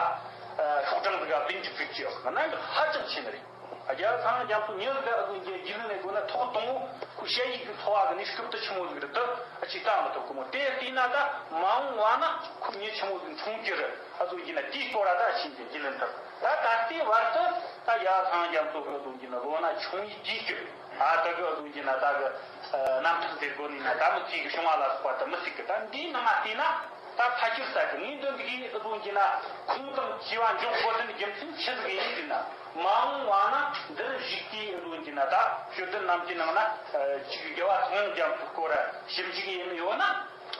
ཤོག་གྲངས་ཟིག་ག་བདུན་ཅུ་དྲུག་ཅུ་ཡོད། གནད་འགག་ཧ་ཅང་ཆེ་ནི་རེད། རྒྱལ་བ་ཚངས་དབྱངས་རྒྱ་མཚོ་མྱི་ཟིག་ག་ཨ་ཟུང་གི་རྒྱུས་ལོན་ནས་དགོས་ན་ཐོག་དང་པོ་ཁོ་ཞ་ཡིག་གི་འཚོ་བ་གི་གནས་སྐབས་དེ་ཆི་མོ་ཟིག་རེད། དེ་ཨ་ཅིག་ལྟ་མི་ཐུབ་གི་མོ། དེ་བལྟས་ན་ད་མ་འོངས་བ་ན་ཁོ་མྱི་ཆི་མོ་ཟིག་འཁྲུངས་རྒྱུ་རེད། ཨ་ཟུང་གི་ན་དེའི་སྐོར་ར་ད་ཕྱིན་ཅི་རྒྱུས་ལོན་ཐུབ། ད་ད་ལྟའི་བར་དུ་ད་རྒྱལ་བ་ཚངས་དབྱངས་རྒྱ་མཚོ་གི་ཨ་ཟུང་གི་ན་ལོ་ན་ཆུང་བའི་དུས་ཀྱི་ཨ་ད་གི་ཨ་ཟུང་གི་ན་ད་གི་རྣམ་ཐར་ཟེར་དགོས་ནི་ན་ད་མི་ཚེ་གི་བྱུང་བ་ལ་སོགས་པ་དེ་མི་ཚིག་གི། ད་འདིའི་ནང་ང་བལྟས་ན། ད་ཕ་ཁྱུར་ས་གི་ངས་འདོན་འདི་གི་ཨ་ཟུང་གི་ན་ཁུངས་དང་བཅས་པ་འཇོག་དགོས་དོན་རྒྱུ་མཚན་ཆི་ཟིག་ཡིན་ཟེར་ན། མ་འོངས་བ་ན་འདིར་བཞུགས་དུས་ཨ་ཟུང་གི་ན་ད་ཤོད་དོན་རྣམས་ཀྱི་ནང་ན་ཅིག་རྒྱལ་བ་ཚངས་དབྱངས་རྒྱ་མཚོའི་སྐོར་ཞིབ་འཇུག་ཡིན་ཡོད་ན།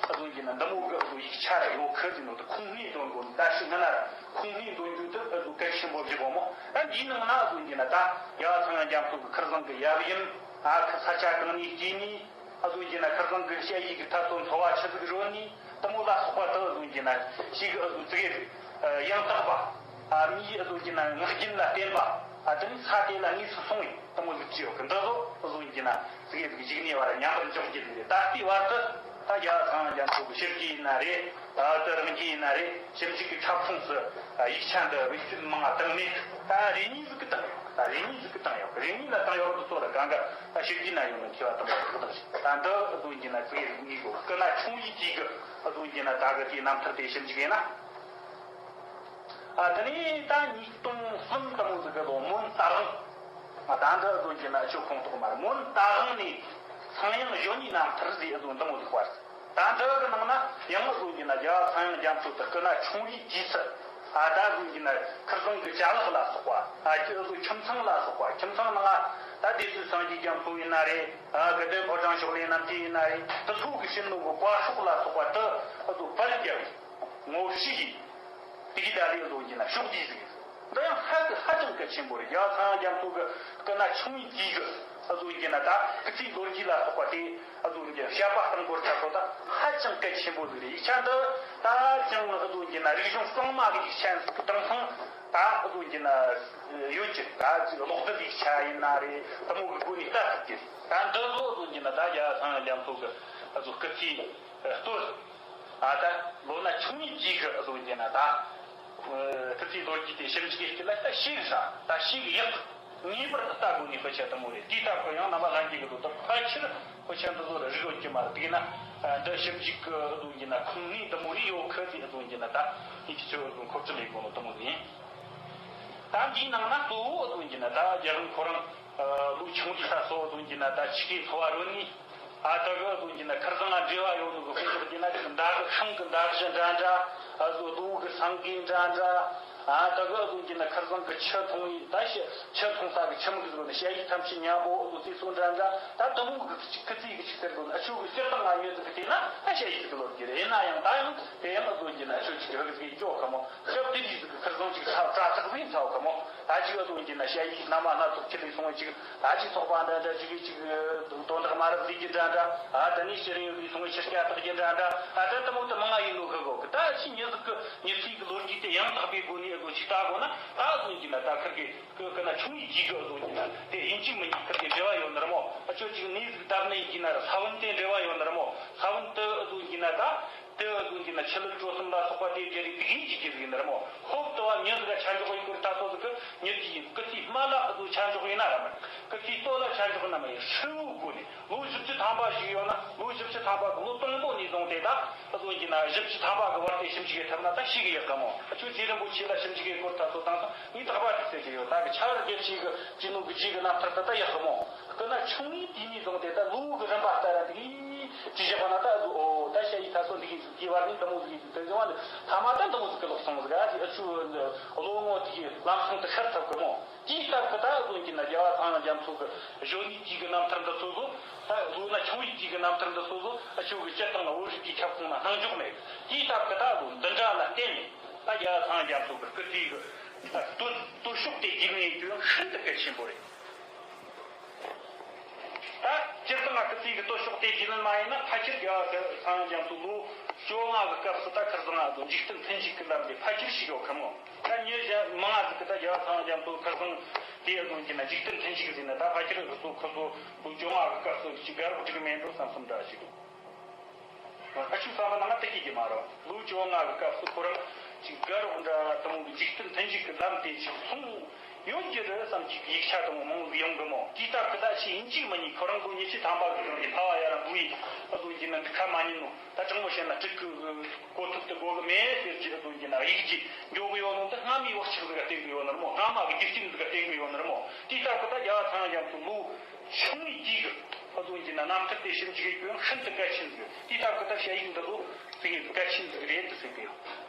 ཨ་ཟུང་གི་ན་འདི་མོ་གི་ཨ་ཟུང་ཡིག་ཆ་ར་ཡོད་ཁི་ཟེར་ནོ། ད་ཁུངས་སྣེ་འདོན་དགོས་ནི། ད་ཤི་ང་ན་ར་ཁུངས་སྣེ་འདོན་རྒྱུ་དེ་ཨ་ཟུང་གལ་ཆེན་པོ་ཞིག་གོ་མོ། ད་འདིའི་ནང་ན་ཨ་ཟུང་གི་ན་ད་རྒྱལ་བ་ཚངས་དབྱངས་རྒྱ་མཚོ་གི་ཁིར་ཟང་གི་ཡབ་ཡུམ་ཨ་ཁི་ས་ཆ་གང་ནས་སྐྱེས་ནི། ཨ་ཟུང་གི་ན་ཁིར་ཟང་གི་ཞ་ཡིག་གི་ཐད་གཏོང་འཚོ་བ་ཆི་ཟིག་རོལ་ནི་དེ་མོ་ལ་སོགས་པ་དག་ཨ་ཟུང་གི་ན་ཞིག་ཨ་ཟུང་ཙི་གེ་ཡང་དག་པ་ཨ་མིའི་ཨ་ཟུང་གི་ན་ངག་རྒྱུན་ལ་བརྟེན་པ་ཨ་དེ་ནི་ས་དེ་ལ་དངོས་སུ་སོང་བའི་དེ་མོ་ཟིག་ཅི་ཡོད་གི། འདི་ཚོ་ཨ་ཟུང་གི་ན་ཙི་གེ་ཟིག་གཞིགས་ནས་བར་མཉམ་པར་འཇོག་རྒྱུ་ཟིག་རེད། ད་ལྟའི་བར་དུ་ ད་རྒྱལ་བ་ཚངས་དབྱངས་རྒྱ་མཚོ་གི་ཞི་རྒྱས་ཡིན་ན་རེད། ཨ་ད་རང་རྒྱལ་ཡིན་ན་རེད། ཞིབ་འཇུག་གི་ཁྱབ་ཁོངས་སུ་ཡིག་ཆ་འདི་བེད་སྤྱོད་མང་བ་བཏང་མེད། ད་རེ་གཉིས་ཟིག་གི་བཏང་ཡོད། ད་རེ་གཉིས་ཟིག་གི་བཏང་ཡོད། རེ་གཉིས་ལ་བཏང་ཡོད་རུང་གཙོ་བོ་གང་ག་ད་ཞི་རྒྱས་ན་ཡོད་ནི་མཁས་པ་དང་པོ་ཁག་ཐེག་ཞིག་ད་འདི་ཨ་ཟོ་གྱི་ན་ཙིག་གེ་ངེས་དགོས། སྐུ་ན་ཆུང་བའི་དུས་གི་ཨ་ཟོ་གྱི་ན་ད་གི་དེའི་རྣམ་ཐར་དེ་ཞིབ་འཇུག་ཡིན་ན། ཨ་དེ་ནས་ད་ཉིས་སྟོང་གསུམ་དང་པོ་ཟིག་གི་ལོ་མོན་རྟ་དབང་། ཨ་ད་འདི་ཨ་ཟོ་གྱི་ན་ཆོས་ཁོངས་གཏོགས་མ་རེད། མོན་རྟ་དབང་ནས་ཚངས་དབྱངས་གཞོན་ནུའི་རྣམ་ཐར་ཟེར་ཨ་ཟོ་འདི་མོ་ཟིག་བར། ད་འདི་གི་ནང་ན་ཡང་ཨ་ཟོ་གྱི་ན་རྒྱལ་བ་ཚངས་དབྱངས་རྒྱ་མཚོ་དེ་སྐུ་ན་ཆུང་བའི་དུས་སུ། ཨ་ད་ཨ་ཟོ་གྱི་ན་ཁིར་ཚང་གི་ཅ་ལག་ལ་སོགས་པ། ཨ་ཅི་ཨ་ཟོ་ཁྱིམ་ཚང་ལ་སོགས་པ། ཁྱིམ་ཚང་ནང་ང་ད་སྡེ་སྲིད་སངས་རྒྱས་རྒྱ་མཚོ་ཡིན་ན་རེད། ཨ་དགའ་ལྡན་ཕོ་བྲང་ཕྱོགས་ལས་རྣམ་རྒྱལ་ཡིན་ན་རེད། དེ་ཚོ་གི་བྱིན་ནོ་གི་བཀའ་ཤོག་ལ་སོགས་པ་དེ་ཨ་ཟོ་པར་རྒྱབ་ངོ་ཤེས་ཡིན། དེ་གི་ད་ལས་ཨ་ཟོ་གྱི་ན་ཕྱོགས་བསྡུས་ཟིག་འདི་ཡང་ཧ་གི་ཧ་ཅང་གལ་ཆེན་པོ་རེད། རྒྱལ་བ་ཚངས་དབྱངས་རྒྱ་མཚོ་གི་སྐུ་ན་ཆུང་བའི་དུས་གི་ཨ་ཟོ་གྱི་ན་ད་སྐུ་ཚེའི་ལོ་རྒྱུས་ལ་སོགས་པ་དེ་ཨ་ཟོ་གྱི་བཤད་པ་སྟེང་སྐོར་ཐད་ཚོ་ད་ཧ་ཅང་གལ་ཆེན་པོ་ཟིག་རེད། ཡིག་ཆ་འདི་ད་ཅང་ཨ་ཟོ་གྱི་ན་རིག་གཞུང་གཙང་མ་གི་ཡིག་ཆ་ཟིག་དང་ཐང་ད་ཨ་ཟོ་གྱི་ན་ཡོད་ཀྱི། ད་ཅིག་ཀློག་རྒྱུ་ཡིག་ཆ་ཡིན་ན་རེད། དེ་མོ་གི་སྒོ་ནས་ལྟ་ཐུབ་ཀྱི་རེད། ད་འདི་ཚོ་ཨ་ཟོ་གྱི་ན་ད་རྒྱལ་བ་ཚངས་དབྱངས་རྒྱ་མཚོ་གི་ཨ་ཟོ་སྐུ་ཚེའི་སྟོད། ཨ་ད་ལོ་ན་ཆུང་བའི་དུས་གི་ཨ་ཟོ་གྱི་ན་ད། སྐུ་ཚེའི་ལོ་རྒྱུས་དེ་ཞིབ་འཇུག་བྱེད་ཀྱི་ལ་ད་ཤེས་ས་ད་ཤེས་གི་ཡག་ངེས་པར་ལྟ་དགོས་ནི་དཔེ་ཆ་དེ་མོ་རེད། དེའི་སྟབས་ཀྱིས་ཡང་རྣམ་པ་ལྷན་རྒྱས་ཀྱི་ལོ་ད་ཕལ་ཆེར་དཔེ་ཆ་འདི་ཚོ་ལ་རིག་ཡོད་ཀྱི་མ་རེད། དེས་ན་འདི་ཞིབ་འཇུག་གི་ཨ་ཟོ་གྱི་ན་ཁུངས་སྣེ་དེ་མོ་རེ་ཡོད་ཁུ་དེ་ཨ་ཟོ་གྱི་ན་ད་ཡིན་གྱི་ཆོས་ཨ་ཟོ་མཁོ་སྤྲོད་ལས་དགོས་ནོ་དེ་མོ་ཡིན། ད་འདིའི་ནང་ན་གཙོ་བོ་ཨ་ཟོ་གྱི་ན་ད་རྒྱལ་དབང་ཁོ་རང་ལོ་ཆུང་དུས་ད་སོ་ཨ་ཟོ་གྱི་ན་ད་ཆི་གི་འཚོ་བ་རོལ་ནི། ཨ་ད་གི་ཨ་ཟོ་གྱི་ན་ཁིར་ཚང་ང་འབྲེལ་བ་ཡོད་ནོ་གི་དཔེ་ཆ་གྱི་ན་ཅིག་མདའ་གི་ཤིང་གི་མདའ་གཞུ་འདྲ་འདྲ། ཨ་ཟོ་ལུག་གི་སེང་གེ་འདྲ་འདྲ། ཨ་ད་གི་ཨ་ཟོ་གྱི་ན་ཁིར་ཚང་གི་ཆུ་འཐུང་ཡི་ད་ཤི་ཆུ་འཐུང་ས་གི་ཆུ་མིག་ཟིག་ནི་ཞ་ཡི་ཐམས་ཅད་ཉ་པོ་ཨ་ཟོ་ཟེ་སོ་འདྲ་འདྲ། ད་དེ་མོ་གི་ཁི་ཚིག་གི་ཆིག་ཟེར་གོ་ནི་ཨ་ཆོ་གི་སྤྱིར་བཏང་ང་མྱི་ཟིག་གི་དེ་ན་ཨ་ཞ་ཡི་ཟིག་གི་ལོ་རྒྱུ་རེད། ཡིན་ན་ཡང་ད་ཡང་དེ་ཡང་ཨ་ཟོ་གྱི་ན་ཨ་ཆོ་ཅིག་རིག་ཟིག་གི་འཇོག་ག་མོ་ཞབས་དེ་དུས་ཟིག་གི་ཁིར་ཚང་ཅིག་ཚ་བྲ་ཐག་ཟིག་ཚ་བ་ག་མོ། ད་ཅིག་ཨ་ཟོ་གྱི་ན་ཞ་ཡི་ན་མ་སྣ་ཚོགས་ཁྱེར་ལས་སོང་བ་ཅིག་ད་ཅིག་ཚོགས་པ་འདྲ་འདྲ་ཅིག་གིས་ཅིག་དོན་དག་མ་རབས་ཟིག་གི་འདྲ་འདྲ། ཨ་ད་ནི་ཕྱི་རིང་ལས་སོང་བའི་ཕྱི་སྐྱ་བཏགས་ཀྱི་འདྲ་འདྲ། ཨ་ད་དེ་མོ་དེ་མང་ང་ཡིན་ནོ་ཁི་གོ་གི། ད་ཕྱི་མྱི་ཟིག་གི་མྱི་ཚེ་གི་ལོ་རྒྱུས་དེ་ཡང་དག་པའི་སྒོ་ནས་ཨ་ཟོ་ཅིག་ལྟ་དགོས་ན། ད་ཨ་ཟོ་གྱི་ན་ད་ཁིར་གི་སྐུ་སྐུ་ན་ཆུང་བའི་དུས་གི་ཨ་ཟོ་གྱི་ན་དེ་ཡིན་གཅིག་མིན་གཅིག་ཁིར་གི་འབྲེལ་བ་ཡོད་ནི་རེད་མོ། ཨ་ཆོ་ཅིག་གནས་ཟིག་བཏབ་ནི་ཡིན་གྱི་ན་ར་ས་བོན་དེ་འབྲེལ་བ་ཡོད་ནི་རེད་མོ། ས་བོན་དེ་ཨ་ཟོ་གྱི་ན་ད། དེ་ཨ་ཟོ་གྱི་ན་ཆུ་ལུད་དྲོ་གསུམ་ལ་སོགས་པ་དེ་རྒྱ་རིགས་དེ་གིས་ཅི་གི་ཟིག་ཡིན་ནི་རེད་མོ། ཧོབ་ཏུ་བ་མྱི་ཟིག་ག་ཆ་འཇོག་ཡིན་སྐོར་ད་སོ་ཟིག་གི་མྱི་དེ་ཡིན་སྐུ་ཚེའི་སྨད་ལ་ཨ་ཟོ་ཆ་འཇོག་ཡིན་ན་ར་མ་རེད། སྐུ་ཚེའི་སྟོད་ལ་ཆ་འཇོག་ཡིན་ན་མ་ཡིན། ཧྲིལ་བོའི་སྒོ་ནས་ལོ་བཞི་བཅུ་ཐམ་པ་ཞིག་ཡོད་ན་ལོ་བཞི་བཅུ་ཐམ་པ་གི་ལོ་དང་པོ་ནས་བཟུང་སྟེ་ད་ཨ་ཟོ་གྱི་ན་བཞི་བཅུ་ཐམ་པ་གི་བར་དེ་ཞིབ་འཇུག་ཡེད་ཐུབ་ན་ད་ཤེས་གི་ཡག་ག་མོ། ཨ་ཆོ་ཚེ་རིང་པོ་ཆེ་ལ་ཞིབ་འཇུག་ཡེད་སྐོར་ད་སོ་དང་སོ་ངས་དག་པ་དེ་ཟེར་གི་ཡོད། ད་གི་ཆ་བར་རྒྱལ་ཆེ་གི་ཅི་ནོ་གི་རྗེས་གི་རྣམ་ཐར་ད་ད་ཡག་གི་མོ། སྐུ་ན་ཆུང་ངུའི་དུས་ནས་བཟུང་སྟེ་ད་ལོ་གི་རིམ་པ་ལྟར་དེ་གི་ཅི་བཞག་པ་ན་ད་ཨ་ཟོ་ཨོ་ད་ཞ་ཡི་ད་སོ་འདི་གི་ཟིག་གི་བར་ནས་འདི་མོ་ཟིག་གི་ཟིག་དེ་ཟེར་བ་ནི་ཐ་མ་ད་འདི་མོ་ཟིག་གི་ལོག་སོང་ཟིག་ཨ་ཅིག་ཨ་ཆུ་བློ་ངོ་དེ་གི་ལམ་སང་དུ་ཤར་ཐུབ་གི་མོ། དེའི་སྟབས་ཀྱིས་ད་ཨ་ཟོ་གྱི་ན་རྒྱལ་བ་ཚངས་དབྱངས་རྒྱ་མཚོ་གི་གཞོན་ནུའི་དུས་ཀྱི་རྣམ་ཐར་འདི་ཚོ་ཟོ། ད་ལོ་ན་ཆུང་བའི་དུས་ཀྱི་རྣམ་ཐར་འདི་ཚོ་ཟོ། ཨ་ཆོ་གི་སྤྱིར་བཏང་ལ་བོད་རིག་པའི་ཁྱབ་ཁོངས་ན་སྣང་འཇོག་མེད། དེའི་སྟབས་ཀྱིས་ད་ཨ་ཟོ་འདི་འདྲ་ལ་བརྟེན་ནས་ད་རྒྱལ་བ་ཚངས་དབྱངས་རྒྱ་མཚོ་གི་སྐུ་ཚེ་གི་སྟོད་སྟོད་ཕྱོགས་དེ་རྒྱུས་ལོན་ཡེད་རྒྱུ་ཡང་ཤིན་ཏུ་གལ་ཆེན་པོ་རེད། ད་སྤྱིར་བཏང་ང་སྐུ་ཚེ་གི་སྟོད་ཕྱོགས་དེ་རྒྱུས་ལོན་མ་ཡེད་ན་ཕལ་ཆེར་རྒྱལ་བ་ཚངས་དབྱངས་རྒྱ་མཚོ་ལོ་བཅོ་ལྔ་གི་སྐབས་སུ་ད་ཁིར་ཚང་ང་ཨ་ཟོ་འཇིག་རྟེན་མཐུན་འཇུག་གི་ལམ་དེ་ཕལ་ཆེར་ཞིག་ཡོད་ཁ་མོ། ད་མྱི་གཞན་མང་ང་ཟིག་གིས་ད་རྒྱལ་བ་ཚངས་དབྱངས་རྒྱ་མཚོ་ཁིར་ཚང་དེ་ཨ་ཟོ་གྱི་ན་འཇིག་རྟེན་མཐུན་འཇུག་ཟེར་ན་ད་ཕལ་ཆེར་ཨ་ཟོ་ཁོ་ཚོ་ལོ་བཅོ་ལྔ་གི་སྐབས་སུ་ཅིག་དགའ་རོགས་འགྲིག་མེད་འགྲོ་བསམ་བསམ་འདྲ་ཞིག་འདུག་ཨ་ཆུ་བསམ་པ་ནང་ང་ད་སྐྱིད་ཀྱི་མ་རེད། ལོ་བཅོ་ལྔ་གི་སྐབས་སུ་ཁོ་རང་ཅིག་དགའ་རོགས་འདྲ་དང་འཇིག་རྟེན་མཐུན་འཇུག་གི་ལམ་དེ་ཅིག་མཐོང་ཡོད་ཀྱི་རེད་བསམ་གྱི་ཡིག་ཆ་དང་མང་བོ་ཡོང་གི་མོ། དེའི་སྟབས་ཀྱིས་ད་ཕྱི་ཡིན་གཅིག་མིན་གཉིས་ཁོ་རང་གོ་ཉི་ཤུ་ཐམ་པ་གི་སྟེང་གི་ཕ་བ་ཡ་ར་འབུ་ཡི་ཨ་ཟོ་གྱི་ན་འདི་ཁ་མ་ཉན་ནོ། ད་དྲང་མོ་བཤད་ན་སྤྲུལ་སྐུ་གོ་ཐུབ་ཏུ་གོ་གི་མེད་ཟེར་གྱི་ཨ་ཟོ་གྱི་ན་ཡིག་གི་འགྱོ་གི་ཡོད་ནོ་འདི་སྔ་མའི་བག་ཆགས་ཟིག་ག་བརྟེན་གི་ཡོད་ནི་རེད་མོ། སྔ་མ་གི་རྒྱུ་རྐྱེན་ཟིག་ག་བརྟེན་གི་ཡོད་ནི་རེད་མོ། དེའི་སྟབས་ཀྱིས་ད་རྒྱལ་བ་ཚངས་དབྱངས་རྒྱ་མཚོ་ལོ་ཆུང་བའི་དུས་གི་ཨ་ཟོ་གྱི་ན་རྣམ་ཐར་དེ་ཞིབ་འཇུག་ཡེད་རྒྱུ་ཡང་ཤིན་ཏུ་གལ་ཆེན་ཟིག་དེའི་སྟབས་ཀྱིས་ད་ཞ་ཡིག་འདི་ལོ་ཙིག་གལ་ཆེན་ཟིག་རེད་དུ་ཟེར་གི་ཡོད།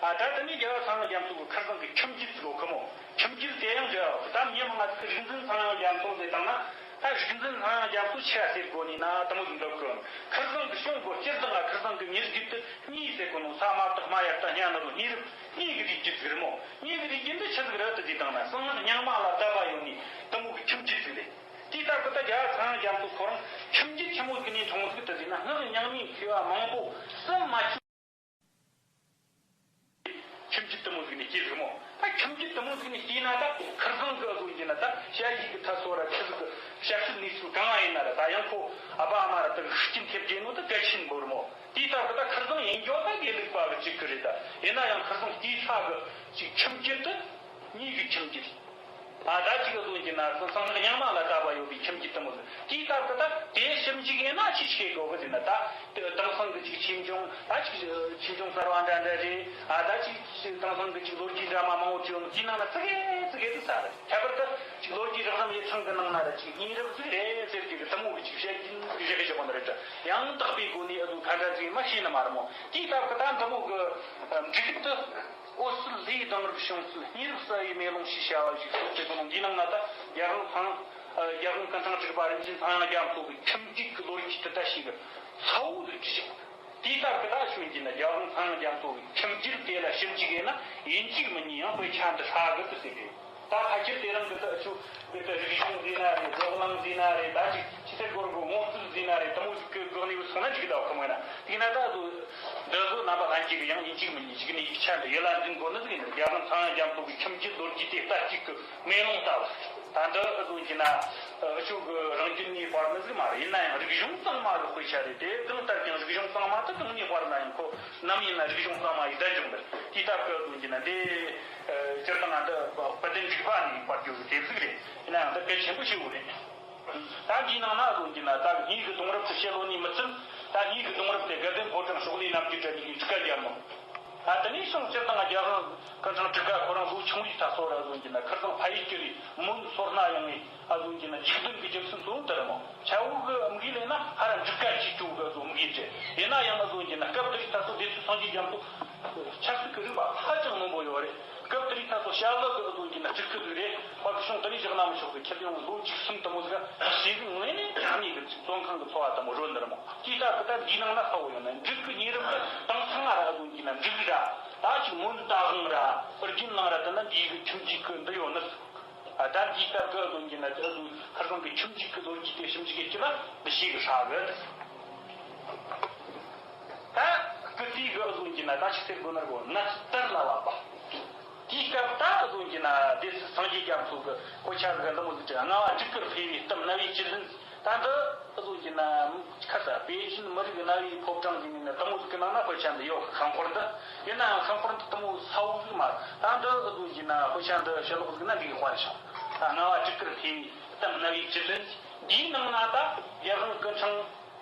ཨ་ད་དེ་ནས་རྒྱལ་བ་ཚངས་དབྱངས་རྒྱ་མཚོ་གི་ཁ་སང་གི་ཁྱིམ་རྒྱུད་ཟིག་གོ་ཁ་མོ། ཁྱིམ་རྒྱུད་དེ་ཡང་འདྲ་བ་ད་མྱི་མང་ང་ཟིག་གིས་རིག་འཛིན་ཚངས་དབྱངས་རྒྱ་མཚོ་ཟེར་བཏང་ན། ད་རིག་འཛིན་ཚངས་དབྱངས་རྒྱ་མཚོ་ཆི་ཟེར་དགོས་ནི་ན་དེ་མོ་ཟིག་འདོད་གི། ཁ་སང་གི་གཞུང་གོ་སྤྱིར་བཏང་ང་ཁ་སང་གི་མྱི་རྒྱུད་དེ་གཉིས་ཟེར་གོ་ནོ། ས་མ་བཏགས་སྨ་ཡ་བཏགས་སྨྱ་ན་རོ་གཉིས་རབས་གཉིས་ཀྱི་རིགས་རྒྱུད་ཟིག་རེད་མོ། གཉིས་ཀྱི་རིགས་རྒྱུད་འདི་ཆི་ཟིག་རེད་དུ་ཟེར་བཏང་ན་གསང་སྔགས་རྙིང་མ་ལ་བསྡད་པ་ཡོད་ནི་དེ་མོ་གི་ཁྱིམ་རྒྱུད་ཟིག་རེད། དེའི་སྟབས་ཀྱིས་ད་རྒྱལ་བ་ཚངས་དབྱངས་རྒྱ་མཚོ་ཁོ་རང་ཁྱིམ་རྒྱུད་ཆི་མོ་ཟིག་ནས་འཁྲུངས་ཟིག་དུ་ཟེར་ན། སྔགས་རྙིང་མའི་མཁས་པ་མང་པོ་ཟིན་མ་ཆོག་ཁྱིམ་རྒྱུད་དེ་མོ་ཟིག་ནས་སྐྱེས་ཟིག་མོ། ད་ཁྱིམ་རྒྱུད་དེ་མོ་ཟིག་ནས་སྐྱེས་ན་ད་ཁ་སང་གི་ཨ་ཟོ་གྱི་ ན་ད་ཞ་ཡི་གི་ཐ་སོ་ར་ཆི་ཟིག་གི་ཞབས་ཞུ་ནུས་སུ་གང་ཡིན་ན་ར་ད་ཡང་ཁོ་ཨ་ཕ་ཨ་མ་ར་ད་གི་ཤུགས་རྐྱེན་ཐེབས་རྒྱུ་ནོ་ད་གལ་ཆེན་པོ་རེད་མོ། དེའི་སྟབས་ཀྱི་ད་ཁར་སང་ཡིན་རྒྱུ་ད་དགེ་ལུགས་པ་གི་གཅིག་གི་རེད། ད་ཡིན་ན་ཡང་ཁར་སང་དེའི་ས་གི་ཅིག་ཁྱིམ་རྒྱུད་དུ་གཉིས་ཀྱི་ཁྱིམ་རྒྱུད། ཨ་ད་ཅིག་གི་བཟོ་གྱི་ན་སང་སང་རྙིང་མ་ལ་ལྟ་བ་ཡོད་པའི་ཁྱིམ་རྒྱུད་དུ་མོ་ཟིག་དེའི་སྟབས་ཀྱི་ད་དེ་ཞིབ་འཇུག་ཡིན་ན་ཅི་ཤེས་དགོས་གི་ཟེར་ན། ད་དེང་སང་གི་ཅིག་ཆེ་ཆུང་ད་ཅིག་ཆེ་ཆུང་གསར་བ་འདྲ་འདྲ་རེད། ཨ་ད་ཅིག་དེང་སང་གི་ཅིག་ལོ་རྒྱུས་འདྲ་མ་མང་བོ་བྱུང་དེའི་ནང་ན་ཙི་གེ་ཙི་གེ་དུ་ས་རེད། ཁྱད་པར་དུ་ཅིག་ལོ་རྒྱུས་རགས་རིམ་ཡིག་ཚང་གི་ནང་ན་ར་ཅིག་གཉིས་རབས་ཟིག་རེད་ཟེར་གྱི་གི་དུ་མོ་གི་ཅིག་བཤད་ཀྱིན་བཞག་གི་བཞག་པ་འདི་རེད། ད་ཡང་དག་པའི་སྒོ་ནས་ཨ་ཟུ་ཁ་འདྲ་ཟིག་མ་ཤེས་ནི་མ་རེད་མོ། དེའི་སྟབས་ཀྱི་ད་དུ་མོ་གི་འབྲུ་རིགས་དུ། འོད་གསལ་ལྷའི་གདུང་རབས་བྱུང་ཚུལ། སྙིང་རབས་གསལ་བའི་མེ་ལོང་ཞེས་བྱ་བ་ཞིག་གསུངས་ཏེ། དེ་ནང་འདིའི་ནང་ན་ད་རྒྱལ་དབང་ཚངས་རྒྱལ་དབང་སྐུ་ཕྲེང་དྲུག་པ་རིན་ཆེན་ཚངས་དབྱངས་རྒྱ་མཚོ་གི་ཁྱིམ་རྒྱུད་ཀྱི་ལོ་རྒྱུས་དེ་ད་ཞིག་གི་ཚ་བོ་ལ་བྲིས་ཤིང་། དེའི་སྟབས་ཀྱི་ད་ཞུ་རྒྱུ་ན་རྒྱལ་དབང་ཚངས་དབྱངས་རྒྱ་མཚོ་གི་ཁྱིམ་རྒྱུད་དེ་ལ་ཞིབ་འཇུག་ཡིན་ན་ཡིན་གཅིག་མིན་གཉིས་ཡང་དཔེ་ཆ་འདི་ཧྲ་གི་ཏི་ཟེར་གི། ད་ཕལ་ཆེར་དེ་རིང་གི་ད་ཆུ་དེ་ད་རིག་གཞུང་ཟེར་ན་རེད། རོགས་གླིང་ཟེར་ན་རེད། ད་ཅིག་ཕྱི་ཚེ་སྒོར་སྒོར་ངོ་སྤྲོད་ཟེར་ན་རེད། དེ་མོ་ཟིག་གི་སྒོ་ནས་སོང་ན་འགྲིག་གི་ད་ཁོ་མོ་ཡིན་ན། དེ་ན་ད་དུ་འདི་ཚོ་རྣམ་པ་ལྷན་རྒྱས་ཀྱི་ཡང་ཡིན་གཅིག་མིན་གཉིས་གཅིག་ནས་ཡིག་ཆ་འདི་ཡིད་ལ་འཛིན་དགོས་ནི་ཟིག་ཡིན། རྒྱལ་དབང་ཚངས་དབྱངས་རྒྱ་མཚོ་གི་ཁྱིམ་རྒྱུད་ལོ་རྒྱུས་དེ་ལྟ་གཅིག་གི་མེ་ལོང་ལྟ་བུ། ད་འདི་ཨ་ཟུང་གི་ན་ཨ་ཆོ་གི་རང་རྒྱུད་ནས་དཔར་ནི་ཟིག་མ་རེད། ཡིན་ན་ཡང་རིག་གཞུང་གཙང་མ་གི་དཔེ་ཆ་རེད། དེ་གང་ལྟར་ཀྱང་རིག་གཞུང་གཙང་མ་དེ་གང་ནས་དཔར་ན་ཡང་ཁོ་ནམ་ཡིན་ན་རིག་གཞུང་གཙང་མ་ཡི་ལྡན་འཇོག་འདིར་དེའི་སྟབས་ཀྱི་ཨ་ཟུང་གི་ན་འདི་ཨ་སྤྱིར་བཏང་ང་འདི་དཔལ་ལྡན་འབྲུག་པ་ནས་དཔར་རྒྱུ་གི་དེབ་ཟིག་རེད། ཡིན་ན་ཡང་འདི་གལ་ཆེན་པོ་ཞིག་རེད། ད་འདིའི་ནང་ན་ཨ་ཟུང་གི་ན་ད་སྔོན་གི་གདུང་རབས་དེ་བཤད་ལོ་ནས་མི་ཚུད། ད་སྔོན་གི་གདུང་རབས་དེ་དགའ་ལྡན་ཕོ་བྲང་ཕྱོགས་ལས་རྣམ་རྒྱལ་གྲལ་གྱི་འབྲུག་སྐད་རྒྱལ་མོ། ད་དེ་ནས་བྱུང་སྤྱིར་བཏང་རྒྱལ་དབང་སྐུ་ཕྲེང་དྲུག་པ་ཁོ་རང་ལོ་ཆུང་བའི་ད་སོ་ར་ཨ་ཟུང་གི་ན་ཁར་སང་ཕ་ཡུལ་སྐྱེ་བའི་མོན་སོ་ན་ཡོང་ངས་ཨ་ཟུང་གི་ན་འཇིག་རྟེན་གྱི་རྒྱུ་མཚན་གཙོ་བོ་འདི་རེད་མོ། ཆ་བོ་གི་མི་གི་ལས་ན་ཧ་ར་འབྲུག་སྐད་ཅིག་ཅུང་གི་ཨ་ཟུང་མི་གི་ཅེ། ཡིན་ན་ཡང་ཨ་ཟུང་གི་ན་སྐབས་དེ་རིང་ད་སོ་སྡེ་སྲིད་སངས་རྒྱས་རྒྱ་མཚོ་ཆབ་སྲིད་ཀྱི་རིག་པ་ཧ་ཅང་རྣོན་པོ་ཡོད་རེད། སྐབས་དེ་རིང་ད་སོ་ཞྭ་ལུ་གི་ཨ་ཟུང་གི་ན་སྤྲུལ་སྐུ་ཟིག་རེད། བར་གཞུང་དེ་རིང་རྒྱག་ན་མི་ཆོག་གི་ཁྱེད་ཡོང་ལོ་བཅུ་གསུམ་དུ་མོ་ཟིག་ཞེ་གི་ངོས་ནས་ཀྱང་ནས་གི་བཙོན་ཁང་གི་འཚོ་བ་དང་མོ་རོལ་འདིར་མོ། དེའི་སྟབས་ཀྱི་ད་འདིའི་ནང་ན་ས་བོ་ཡོད་ན་འབྲུག་གི་ཉེ་རབས་ཀྱི་དེང་སང་ང་ར་ཨ་ཟུང་གི་ན་འབྲུག་ར་ད་ཅིག་མོན་རྟ་དབང་ར་ཨོ་རྒྱན་གླིང་ར་དེ་ན་འདིའི་གི་ཁྱིམ་རྒྱུད་ཀྱི་འདི་ཡོད་ནི། ད་འདིའི་སྟབས་ཀྱི་ཨ་ཟུང་གི་ན་ཨ་ཟུང་ཁར་སང་གི་ཁྱིམ་རྒྱུད་ཀྱི་ལོ་རྒྱུས་དེ་ཞིབ་འཇུག་གི་ཅི་ན་འདི་ཞེ་གི་ཧྲ་གི། ད་སྐུ་དུས་ཀྱི་ཨ་ཟུང་གི་ན་ད་ཅིག་ཟེར་དགོས་ན་རྒོ་ན་ལྟར་ལ་བབ་པ། དེའི་སྐབས་ད་ཨ་ཟུང་གི་ན་སྡེ་སྲིད་སངས་རྒྱས་རྒྱ་མཚོ་གི་དཔེ་ཆ་གི་འདི་མོ་ཟིག་ཅིག་ལྔ་བ་འབྲུག་གུར་ཕེབས་པའི་གཏམ་རྣ་བའི་བཅུད་ལེན། ད་འདི་ཨ་ཟུང་གི་ན་ཁ་ས་པེ་ཅིན་མི་རིགས་རྣ་བའི་ཕོ་བྲང་ཟེར་ནས་ན་དེ་མོ་ཟིག་གི་ནང་ན་དཔེ་ཆ་འདི་ཡོད། ཤིང་ཕོར་འདི་ཡིན་ན་ཡང་ཤིང་ཕོར་འདི་དེ་མོ་ས་བོ་ཟིག་མ་རེད། ད་འདི་ཨ་ཟུང་གི་ན་དཔེ་ཆ་འདི་ཕྱི་ལོགས་ཟིག་ན་འདི་གི་དཔར་ཤིང་ད་ལྔ་བ་འབྲུག་གུར་ཕེབས་པའི་གཏམ་རྣ་བའི་བཅུད་ལེན། འདིའི་ནང་ན་ད་རྒྱལ་དབང་སྐུ་ཕྲེང་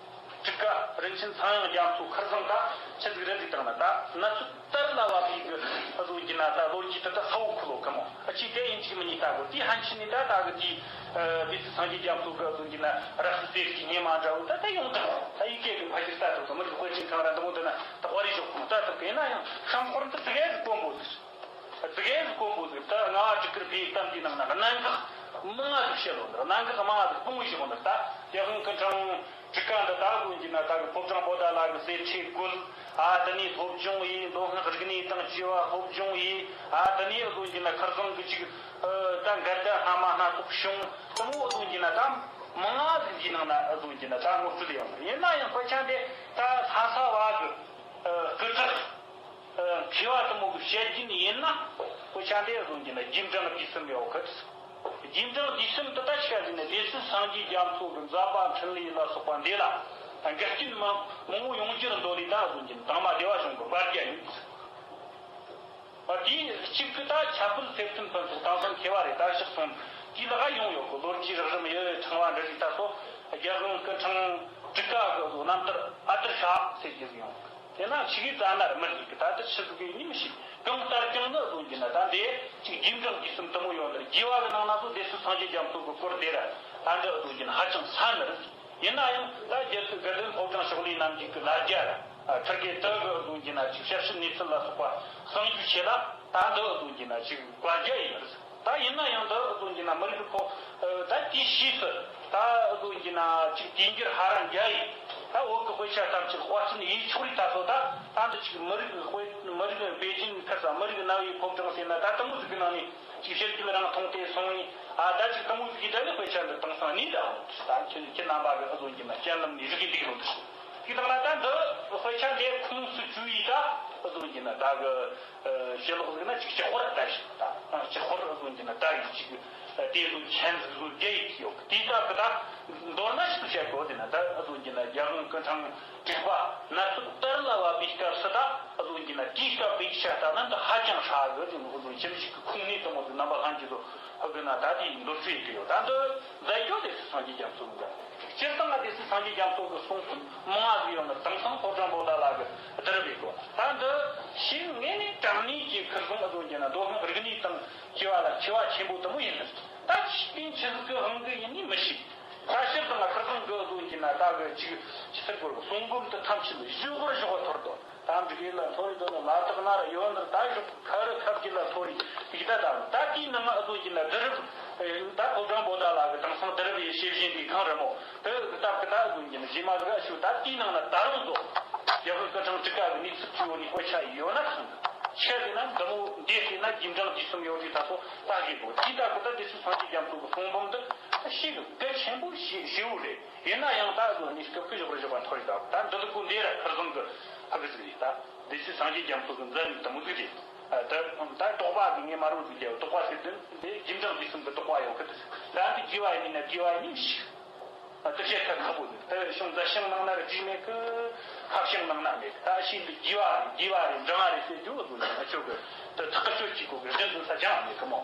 དྲུག་པ་རིན་ཆེན་ཚངས་དབྱངས་རྒྱ་མཚོ་ཁར་སང་ད་ཆི་ཟིག་རེད་ཟིག་བཏང་ན་ད་ན་ཚོད་ལྟར་ལ་བབ་པའི་གི་ཨ་ཟུང་གི་ན་ད་ལོ་རྒྱུས་དེ་ད་ས་བོ་ཁུ་ལོ་གི་མོ། ཨ་ཅི་དེ་ཡིན་གཅིག་མིན་གཉིས་ལྟ་དགོས། དེའི་ཕན་ཆད་ནས་ད་ད་གི་དེའི་ཨ་སྡེ་སྲིད་སངས་རྒྱས་རྒྱ་མཚོ་གི་ཨ་ཟུང་གི་ན་ར་སི་ཟེར་གྱི་སྙེ་མ་འདྲ་བོ་ད་ད་ཡོང་ད་ད་ཡི་གེ་གི་ཕ་ཤིར་ལྟ་དགོས། མི་རིགས་དཔེ་ཆེན་ཁང་ར་འདི་མོ་འདི་ན་ད་དཔའ་རིས་ཞོག་གོང་ལྟ་ཐུབ་གི། ཡིན་ན་ཡང་ཤིང་ཕོར་འདི་ཙི་གེ་ཟིག་དཀོན་པོ་ཟིག་ཙི་གེ་ཟིག་དཀོན་པོ་ཟིག་ད་ལྔ་བ་འབྲུག་གུར་ཕེབས་གཏམ་གྱི་ནང་ན་གནད་འགག་མང་ང་ཟིག་བཤད་ལོ་འདིར། གནད་འགག་མང་ང་ཟིག་སྤོང་བའི་ཞོག་འདིར་ད་རྒྱལ་དབང་སྐུ་ཕྲེང་དྲུག་པ་འདི་ད་ཨ་ཟུང་གི་ན་ད་གི་ཕོ་བྲང་པོ་ཏ་ལ་གི་གསེར་ཁྲིར་བཀོད། ཨ་དེ་ནས་སློབ་སྦྱོང་ཡིན། མདོ་སྔགས་རིག་གནས་དང་བཅས་པ་སློབ་སྦྱོང་ཡིན། ཨ་དེ་ནས་ཨ་ཟུང་གི་ན་ཁར་སང་གི་ཅིག་ཨ་ད་འགལ་ཟླ་སྔ་མ་སྣ་ཚོགས་བྱུང་། དེ་མོ་ཨ་ཟུང་གི་ན་ད་མང་ང་ཟིག་གི་ནང་ན་ཨ་ཟུང་གི་ན་ད་ངོ་སྤྲོད་ཡོང་། ཡིན་ན་ཡང་དཔེ་ཆ་འདི་ད་ལྷ་ས་བ་གི་ཨ་སྐུ་དྲག་མཁས་པ་དེ་མོ་གི་བཤད་རྒྱུན་ཡིན་ན། དཔེ་ཆ་འདི་ཨ་ཟུང་གི་ན་རྗེས་འབྲང་བསྡུས་གསུམ་ཡོད་གི། རྗེས་འབྲང་བསྡུས་གསུམ་དེ་ད་ཆི་ག་ཟེར་ན་སྡེ་སྲིད་སངས་རྒྱས་རྒྱ་མཚོ་གི་མཛད་པ་འཕྲིན་ལས་ལ་སོགས་པ་འདི་ལ་འགལ་རྐྱེན་མང་མང་བོ་ཡོང་རྒྱུར་འདོད་ལས་ད་ཨ་ཟུང་གི་ན་དང་མ་སྡེ་བ་གཞུང་གི་བར་རྒྱ་ཡིན། ཨ་དེའི་གཅིག་གི་ད་ཁྱད་པར་ཐེབས་ཐུན་ཕུན་ཚོགས་དེང་སང་མཁས་པ་རེད། ད་གཤེགས་སོང་དེའི་ལག་ཡོང་ཡོད་གི། ལོ་རྒྱུས་རགས་རིམ་ཡི་ཕྲེང་བ་འདྲ་ཞིག་ད་སོ་རྒྱལ་དབང་སྐུ་ཕྲེང་དྲུག་པ་གི་རྣམ་ཐར་ཨ་ཏི་ཤ་ཟེར་གྱི་ཡོང་གི། དེ་ན་ཆི་གི་ཙ་ན་ར་མི་རིགས་ཀྱི་ད་ལྟ་ཆི་ཟིག་གི་ཡིན་མི་ཤེས། གང་ལྟར་ཀྱང་ནི་ཨ་ཟུང་གི་ན་ད་འདི་ཅིག་རྗེས་འབྲང་བསྡུས་གསུམ་དེ་མོ་ཡོད་འདིར། རྒྱས་པ་གི་ནང་ན་ཚོ་སྡེ་སྲིད་སངས་རྒྱས་རྒྱ་མཚོ་གི་སྐོར་དེ་ར་ད་འདི་ཨ་ཟུང་གི་ན་ཧ་ཅང་ས་ནི་རེད། ཡིན་ན་ཡང་ད་རྒྱལ་སྲས་དགའ་ལྡན་ཕོ་བྲང་ཕྱོགས་ལས་རྣམ་རྒྱལ་གི་ལ་རྒྱ་ར་ཁིར་གེ་དེ་གི་ཨ་ཟུང་གི་ན་ཅིག་ཞབས་ཞུ་གནས་ཚུལ་ལ་སོགས་པ་གསང་རྒྱུ་ཆེ་ལ་ད་འདི་ཨ་ཟུང་གི་ན་ཅིག་བཀའ་རྒྱ་ཡིན་རེད། ད་ཡིན་ན་ཡང་འདི་ཨ་ཟུང་གི་ན་མི་རིགས་ཁོ་ད་དེའི་ཕྱིས་སུ་ད་ཨ་ཟུང་གི་ན་ཅིག་དུས་འགྱུར་ཧ་ར་འགྱུར་ཡིན། ད་བོད་གི་དཔེ་ཆ་ཐམས་ཅད་དཔར་སྐྲུན་ཡེད་ཆོག་རེད། ད་སོ་ད་ད་འདི་ཅིག་མི་རིགས་དཔེ་མི་རིགས་པེ་ཅིན་ཁ་ས་མི་རིགས་རྣ་བའི་ཕོ་བྲང་ཟེར་ན་ད་དེ་མོ་ཟིག་གི་ནང་ནས་ཅིག་ཤེར་གྱི་རང་མཐོང་སྟེ་སོང་ཡིན། ཨ་ད་ཅིག་དེ་མོ་ཟིག་གི་ད་ནི་དཔེ་ཆ་འདི་དེང་སང་ནི་ད་ད་ཁྱེད་ཁྱེད་རྣམ་པ་གི་ཨ་ཟུང་གི་ན་སྤྱན་ལམ་ནས་རིག་གི་འདུག་ལོ་འདི་ཅིག་དང་ན་ད་འདི་དཔེ་ཆ་འདི་ཁོངས་སུ་བཅུག་ཡིན། ད་ཨ་ཟུང་གི་ན་ད་གི་ཕྱི་ལོགས་ཟིག་ན་ཅིག་ཅིག་ཧོར་ལྟ་ཞིག་ད། ཡང་སྤྱི་དཔལ་ཨ་ཟོན་གྱི་ན་ད་ཡིག་གཅིག་དེ་ཚོ་ཆེན་ཟིག་བཟོ་རྒྱ་ཡིག་ཡོད་དེ་ད་གི་ད་མདོར་ན་ཞིག་བཤད་དགོས་དེ་ན་ད་ཨ་ཟོན་གྱི་ན་རྒྱལ་དབང་སྐུ་ཕྲེང་དྲུག་པ་ནད་ཚོད་དར་ལ་བབས་པའི་སྐབས་སུ་ད་ཨ་ཟོན་གྱི་ན་དེའི་སྐབས་ཀྱི་ཡིག་ཆ་ལྟ་ན་འདི་ཧ་ཅང་ཧྲ་གི་དེ་ནི་ཨ་ཟོན་ཁྱིམ་གཞིས་ཀྱི་ཁུངས་སྣེ་དང་པོ་དེ་རྣམ་པ་ལྷན་རྒྱས་ཚོ་ཧ་གི་ན་ད་དེའི་མདོར་བསྡུས་ཡིན་གི་ཡོད་ད་འདི་བཟའ་སྐྱོ་དེ་སུ་སངས་རྒྱས་རྒྱ་མཚོ་གི་སྤྱིར་བཏང་ང་དེ་སུ་སངས་རྒྱས་རྒྱ་མཚོ་གི་གསུང་རྩོམ་མང་ང་ཟིག་ཡོད་ནི་དེང་སང་ཕོ་བྲང་པོ་ཏ་ལ་གི་བསྡུར་བའི་སྐོར་ད་འདི་ཤེས་ངེས་ནས་དྲང་གནས་ཀྱི་ཁིར་སང་ཨ་ཟོན་གྱི་ན་མདོ་དབང་རིག་གནས་དང་བཅས་པ་ལ་བྱ་བ་ཆེན་པོ་དུ་མོ་ཡིན་ནི། ད་ཆིག་སྟེང་ཆི་ཟིག་གི་དབང་གི་ཡིན་ནི་མི་ཤེས། ད་ཕྱིར་དང་ཁིར་སང་གི་ཨ་ཟོན་གྱི་ན་ད་གི་ཅིག་ཅི་ཟེར་དགོས་གསུང་འབུམ་དུ་ཐམས་ཅད་བཞི་བར་བཞི་བ་ཐོར་དོ། ད་འབྲུག་ཡུལ་ལ་མཐོ་རིས་དོ་ནི་ལ་དྭགས་ན་ར་ཡོད་ནི་ད་ཞོག་ཁ་རི་ཁ་བརྒྱུད་ལ་མཐོ་རིས་ཡིག་ད་དང་ད་དེའི་ནང་ཨ་ཟོན་གྱི་ན་བསྡུ་རུབ་ད་ཕོ་བྲང་པོ་ཏ་ལ་གི་དེང་སང་བསྡུ་རུབ་ཡི་ཤེས་བཞིན་དེའི་གང་རི་མོ་དེ་ད་གི་ད་ཨ་ཟོན་གྱི་ན་རྗེས་མ་གི་ཨ་ཤུ་ད་དེའི་ནང་ན་ད་རུང་ཟོ་རྒྱལ་པོ་སྐུ་ཕྲེང་དྲུག་པ་གི་གནས་ཚུལ་གཙོ་བོ་ནི་དཔེ་ཆ་ཡོད་ན་ཁང་གི་ཆེ་ཟེར་ན་འདི་མོ་འདི་ཟེར་ན་རྒྱུན་གྲངས་དུས་གསུམ་ཡོད་རིགས་ད་སོ་ད་གི་གོ་དེའི་ད་གི་ད་དེ་སུ་སངས་རྒྱས་རྒྱ་མཚོ་གི་གསུང་འབུམ་འདི་ཤེས་གི་གལ་ཆེན་པོ་ཞེ་ཞེ་བོ་རེད། ཡིན་ན་ཡང་ད་གཟོད་ནས་སྐབས་ཀྱི་ཞོགས་རེ་ཞོགས་པ་མཐོ་རིས་དང་ད་འདི་ལུ་ཀུན་དེ་ར་ཁར་བཟང་གི་ཧ་གི་ཟིག་རེད་ད། སྡེ་སྲིད་སངས་རྒྱས་རྒྱ་མཚོ་གི་མཛད་ནི་དུ་མོ་ཟིག་རེད། ད་ད་དོགས་པ་གི་ངས་མ་རུང་ཟིག་རྒྱལ་དོགས་པ་ཟེར་དུས་འདི་རྒྱུན་གྲངས་དུས་གསུམ་གི་དོགས་པ་ཡོད་གི་ད་འདི་དགེ་བ་ཡིན་ན་དགེ་བ་ཡིན་ཞིག་ད་བཤད་ཁ་ཁ་པོ་ཟིག་ད་ཤོང་ད་ཤང་ནང་ན་ར་བྲིས་མེད་གི་ཁ་ཤང་ནང་ན་མེད་གི་ད་ཤིན་ཏུ་དགེ་བ་རེད་དགེ་བ་རེད་འབྲང་བ་རེད་ཟེར་རྒྱུ་བོ་ཟིག་ང་ཆོ་གི་ད་ཐག་གི་ཆོད་ཅིག་གོ་གི་རྒྱུན་དུ་ས་ཅང་མེད་གི་མོ།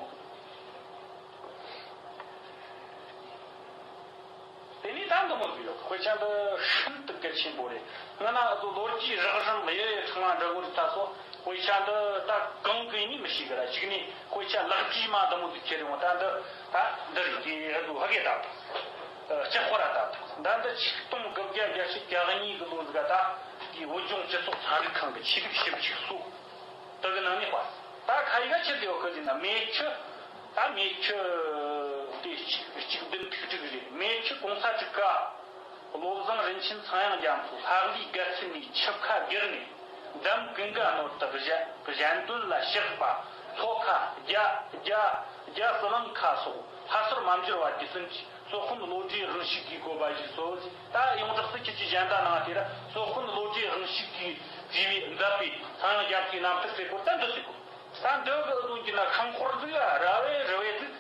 དེ་ནས་ད་འདི་མོ་ཟིག་ཡོད། དཔེ་ཆ་འདི་ཤིན་ཏུ་གལ་ཆེན་པོ་རེད། སྔ་ན་ཨ་ཟོ་ལོ་རྒྱུས་རགས་རིམ་ཡེ་ཡེ་ཚང་མ་འདྲ་བོ་རེད་ད་སོ། དཔེ་ཆ་འདི་ད་གང་གི་ཡིན་མི་ཤེས་གི་ར་གཅིག་ནས་དཔེ་ཆ་ལག་བྲིས་མ་འདི་མོ་ཟིག་ཁྱེར་ཡོང་ད་འདི་ད་འདི་རེད་དེ་ཨ་ཟོ་ཧ་གེ་ད་ལྕགས་ཕོར་ར་ད་ད་འདི་ཆིག་སྟོང་དགུ་བརྒྱ་བརྒྱད་ཅུ་གྱ་གཉིས་གི་ལོ་ཟིག་ག་ད་དེ་བོད་ལྗོངས་སྤྱི་ཚོགས་ཚན་རིག་ཁང་གི་ཆོས་ལུགས་ཞིབ་འཇུག་སོ། དེ་གི་ནང་ནས་པ། ད་ཁ་ཡི་ག་ཆི་ཟེར་ཡོད་གི་ཟེར་ན་མེ་ཆུ། ད་མེ་ཆུ་དེ་གཅིག་གཅིག་བདུན་ཐིག་དྲུག་རེད། མེ་ཆུ་གོང་ས་དྲུག་པ་བློ་བཟང་རིན་ཆེན་ཚངས་དབྱངས་རྒྱ་མཚོ་ལྷ་གླིང་དགའ་ཚལ་ནས་ཆུ་ཁ་གེར་ནས་འདམ་ཀུན་དགའ་ནོར་དུ་གཞན་གཞན་དོན་ལ་ཕྱག་པ་ལྷོ་ཁ་རྒྱ་རྒྱ་རྒྱ་ཟི་ལིང་ཁ་སོགས་ལྷ་སར་མ་འབྱོར་བ་དེ་ཚུན་གྱི་སོག་དཔོན་བློ་གྲོས་དབང་ཕྱུག་གིས་བཀོད་པ་ཞིག་སོ། ད་ཡོངས་གྲགས་སུ་ཁྱེད་ཀྱི་གཞན་དག་ནང་དེ་ར་སོག་དཔོན་བློ་གྲོས་དབང་ཕྱུག་གིས་བྲིས་པའི་མཛད་པའི་ཚངས་དབྱངས་རྒྱ་མཚོའི་རྣམ་ཐར་ཟེར་སྐོར་ད་འདི་ཟེར་གོ། ད་འདི་གི་ཨ་ཟོ་གྱི་ན་ཤིང་ཁོར་ཟིག་ར་བའི་རི་བའི་ཟིག་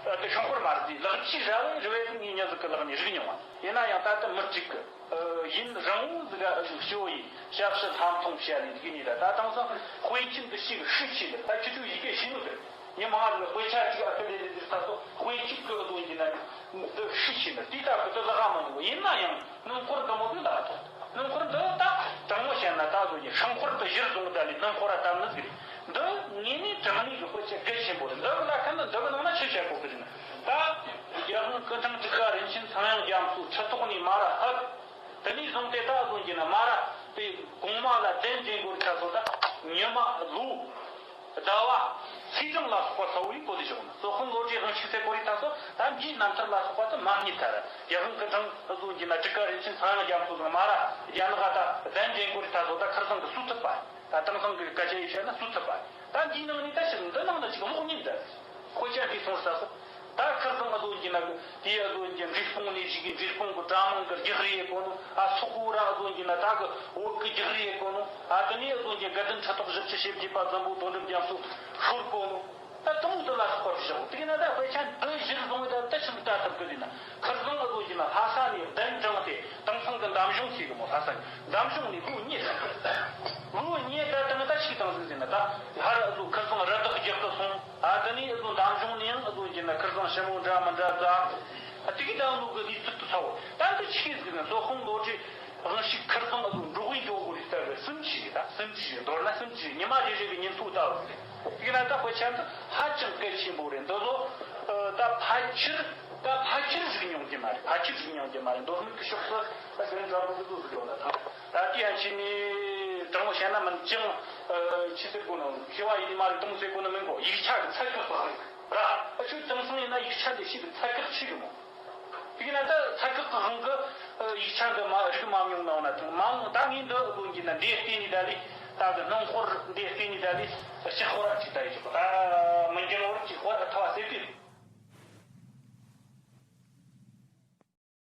ད་ཤིང་ཁོར་མ་རེད་ལག་ཆས་ར་བའི་རི་བའི་ཟིག་ངས་ཉིན་ཟིག་གི་ལག་ནས་རིག་མྱོང་བ་ཡིན་ན་ཡང་ད་ལྟ་མི་གཅིག་གི་ཡུན་རིང་བོ་ཟིག་ག་ཨ་ཟོ་སྐྱོ་ཡི་ཞབས་ཕྱི་ལྷམ་མཐོང་བཤད་ལས་འདི་གི་ནས་ད་ད་དེང་སང་དཔེ་ཁྱིམ་དུ་ཞིག་ཤུགས་ཆེ་ནི་ད་ཁྱི་ཚོའི་ཡི་གེ་ཤེས་ནོ་ཟེར། ཉི་མ་ལ་དཔེ་ཆ་གཅིག་ཨ་ཁུ་ལེ་ལེ་འདིར་ས་སོ་དཔེ་གཅིག་གི་ཨ་ཟོ་ཡིན་གྱི་ན་འདི་ཤི་ཤི་ན་དེ་ལྟ་བུ་དུ་ལག་མ་འདུག་ཡིན་ན་ཡང་སྣུམ་འཁོར་འདི་མོ་དུ་ལག་ཐོག་སྣུམ་འཁོར་འདི་ད་དྲང་མོ་བཤད་ན་ད་ཟོ་ཡི་ཤིང་འཁོར་དུ་གཞིར་བཟུང་ད་ལས་སྣུམ་འཁོར་ར་བཏབ་ནི་ཟིག་རེད། འདི་ངེས་ནས་དྲང་ནས་གི་དཔེ་ཆ་གལ་ཆེན་པོ་རེད། འདི་གི་ལ་ཁ་ན་འདི་གི་ནང་ན་ཆི་བཤད་དགོས་གི་རེད་ན་ད་རྒྱལ་དབང་སྐུ་ཕྲེང་དྲུག་པ་རིན་ཆེན་ཚངས་དབྱངས་རྒྱ་མཚོའི་ཁྲི་ཐོག་ནས་མ་ར་ཧ་དེ་ནས་བཟུང་སྟེ་ད་ཟོ་ཡིན་གྱི་ན་མ་ར་དེ་གོང་མ་ལ་གདན་འདྲེན་དགོས་རེད་ད་ཟོ་ད་ཉི་མ་ལོ། ཟླ་བ། ཚེས་གྲངས་ལ་སོགས་པ་ས་བོའི་གོ་དེ་བཞག་ན་སོགས་ཁོང་བློ་གྲོས་དབང་ཕྱུག་སའི་གོ་རིགས་ད་སོགས་ད་འདིའི་རྣམ་ཐར་ལ་སོགས་པ་དུ་མ་རྙེད་ཐལ། རྒྱལ་དབང་སྐུ་ཕྲེང་བཟོ་གྱི་ན་དྲུག་པ་རིན་ཆེན་ཚངས་དབྱངས་རྒྱ་མཚོ་དང་མ་ར་རྒྱ་ནག་ད་གདན་འདྲེན་གོ་རིགས་ད་སོགས་ད་ཁར་སང་གི་སུ་ཐུབ་པ་ད་དེང་སང་གི་སྐད་ཆ་ཡིས་བཤད་ན་སུ་ཐུབ་པ་ད་འདིའི་ནང་ནས་ད་ཕྱིར་འདི་ནང་ན་ཅིག་གློག་བརྙན་འདི་དཔེ་ཆ་འདི་སོང་ས་སོགས། ད་ཁིར་ཚང་ཨ་ཟོ་གྱི་ན་དེའི་ཨ་ཟོ་གྱི་འབྲས་སྤུངས་ནས་ཞིག་གི་འབྲས་སྤུངས་གི་གྲྭ་མང་གི་རྒྱག་རེས་ཡེ་གོ་ནོ། ཨ་སོག་པོ་ར་ཨ་ཟོ་གྱི་ན་ད་གི་བོད་གི་རྒྱག་རེས་ཡེ་གོ་ནོ། ཨ་དེ་ནས་ཨ་ཟོ་གྱི་དགའ་ལྡན་ཁྲི་ཐོག་བཞི་བཅུ་ཞེ་བརྒྱད་པ་བཙན་པོ་དོན་གྲུབ་རྒྱ་མཚོ་ཤོར་གོ་ནོ། ད་དུང་དུ་ལ་སོགས་པ་ཞིག་བཞག་དེ་གི་ན་ད་དཔེ་ཆ་འདི་གཞིར་བཟུང་བའི་ད་ད་ཆི་ལ་ད་ཐུབ་གི་དེ་ན་ཁིར་ཚང་ཨ་ཟོ་གྱི་ན་ལྷ་ས་ནས་གདན་དྲངས་ཏེ་དེང་སང་གི་འདམ་གཞུང་ཟེར་གི་མོ། ལྷ་ས་ནས་འདམ་གཞུང་ནས་ལོ་གཉིས་ད་ལོ་གཉིས་ད་དང་ད་ཞིག་དང་ཟིག་ཟེར་ན་ད་ཧ་ར་ཨ་ཟོ་ཁིར་ཚང་རི་དྭགས་རྒྱག་གི་སོང་། ཨ་དེ་ནས་ཨ་ཟོ་འདམ་གཞུང་ནས་ཡང་ཨ་ཟོ་གྱི་ན་ཁིར་ཚང་ཞི་མོ་འདྲ་མི་འདྲ་ཛ། ཨ་དེ་གི་དང་ལུག་གི་ལུས་ཚུལ་དུ་ཚ་བོ། ད་འདི་ཆི་ཟིག་ན་སོ་ཁོང་ལོ་རྒྱུས་དབང་ཕྱུག་ཁིར་ཚང་ཨ་ཟོ་འབྲོག་པའི་འཇོག་གོ་རི་ལྟ་བུ་སུམ་ཅུ་རེད། ད་སུམ་ཅུ་རེད། མདོར་ན་སུམ་ཅུ་རེད། ཉི་མ་རེ་རེ་གི་ཉིན་ཐོ་ལྟ་བུ་རེད། དེ་གི་ན་ད་དཔེ་ཆ་འདི་ཧ་ཅང་གལ་ཆེན་པོ་རེད། འདི་ཚོ་ད་ཕལ་ཆེར་ད་ཕལ་ཆེར་གཟིགས་མྱོང་གི་མ་རེད། ཕལ་ཆེར་གཟིགས་མྱོང་གི་མ་རེད། མདོ་སྨད་ཀྱི་ཕྱོགས་སུ་ད་དེ་འདྲ་པོ་གི་ཚོ་གཟིགས་ཡོང་ན་ཐང་། ད་དེ་ཡང་ཕྱི་ནས་དྲང་མོ་བཤད་ན་མིན་ཅང་ཆི་ཟེར་དགོས་ནོ། ཤེས་བ་ཡིན་མ་རེད་དུང་ཟེར་དགོས་ནོ་མིན་གོ། ཡིག་ཆ་གི་ཚད་བཀག་པ་རེད་ར། ཨ་ཆོས་དེང་སང་ཡིན་ན་ཡིག་ཆ་འདི་ཤེས་པའི་ཚད་བཀག་ཆེ་གི་མོ། དེ་གི་ན་ད་ཚད་བཀག་གི་དབང་གི་ཡིག་ཆ་འདི་མ་ཞུ་མ་མྱོང་ནའོ་ན་ཐང་མ་འོང་། ད་ངས་འདི་ཨ་ཟོ་གྱི་ན་འདི་བལྟས་ནས་ད་ལས་ད་གི་སྣུམ་འཁོར་འདི་བལྟས་ནས་ད་ལས་ལྕགས་འཁོར་ཅིག་ད་ཡི་ཆོག་ད་མི་འགྱང་བར་ལྕགས་འཁོར་ཐ་བ་ཟེར་གི།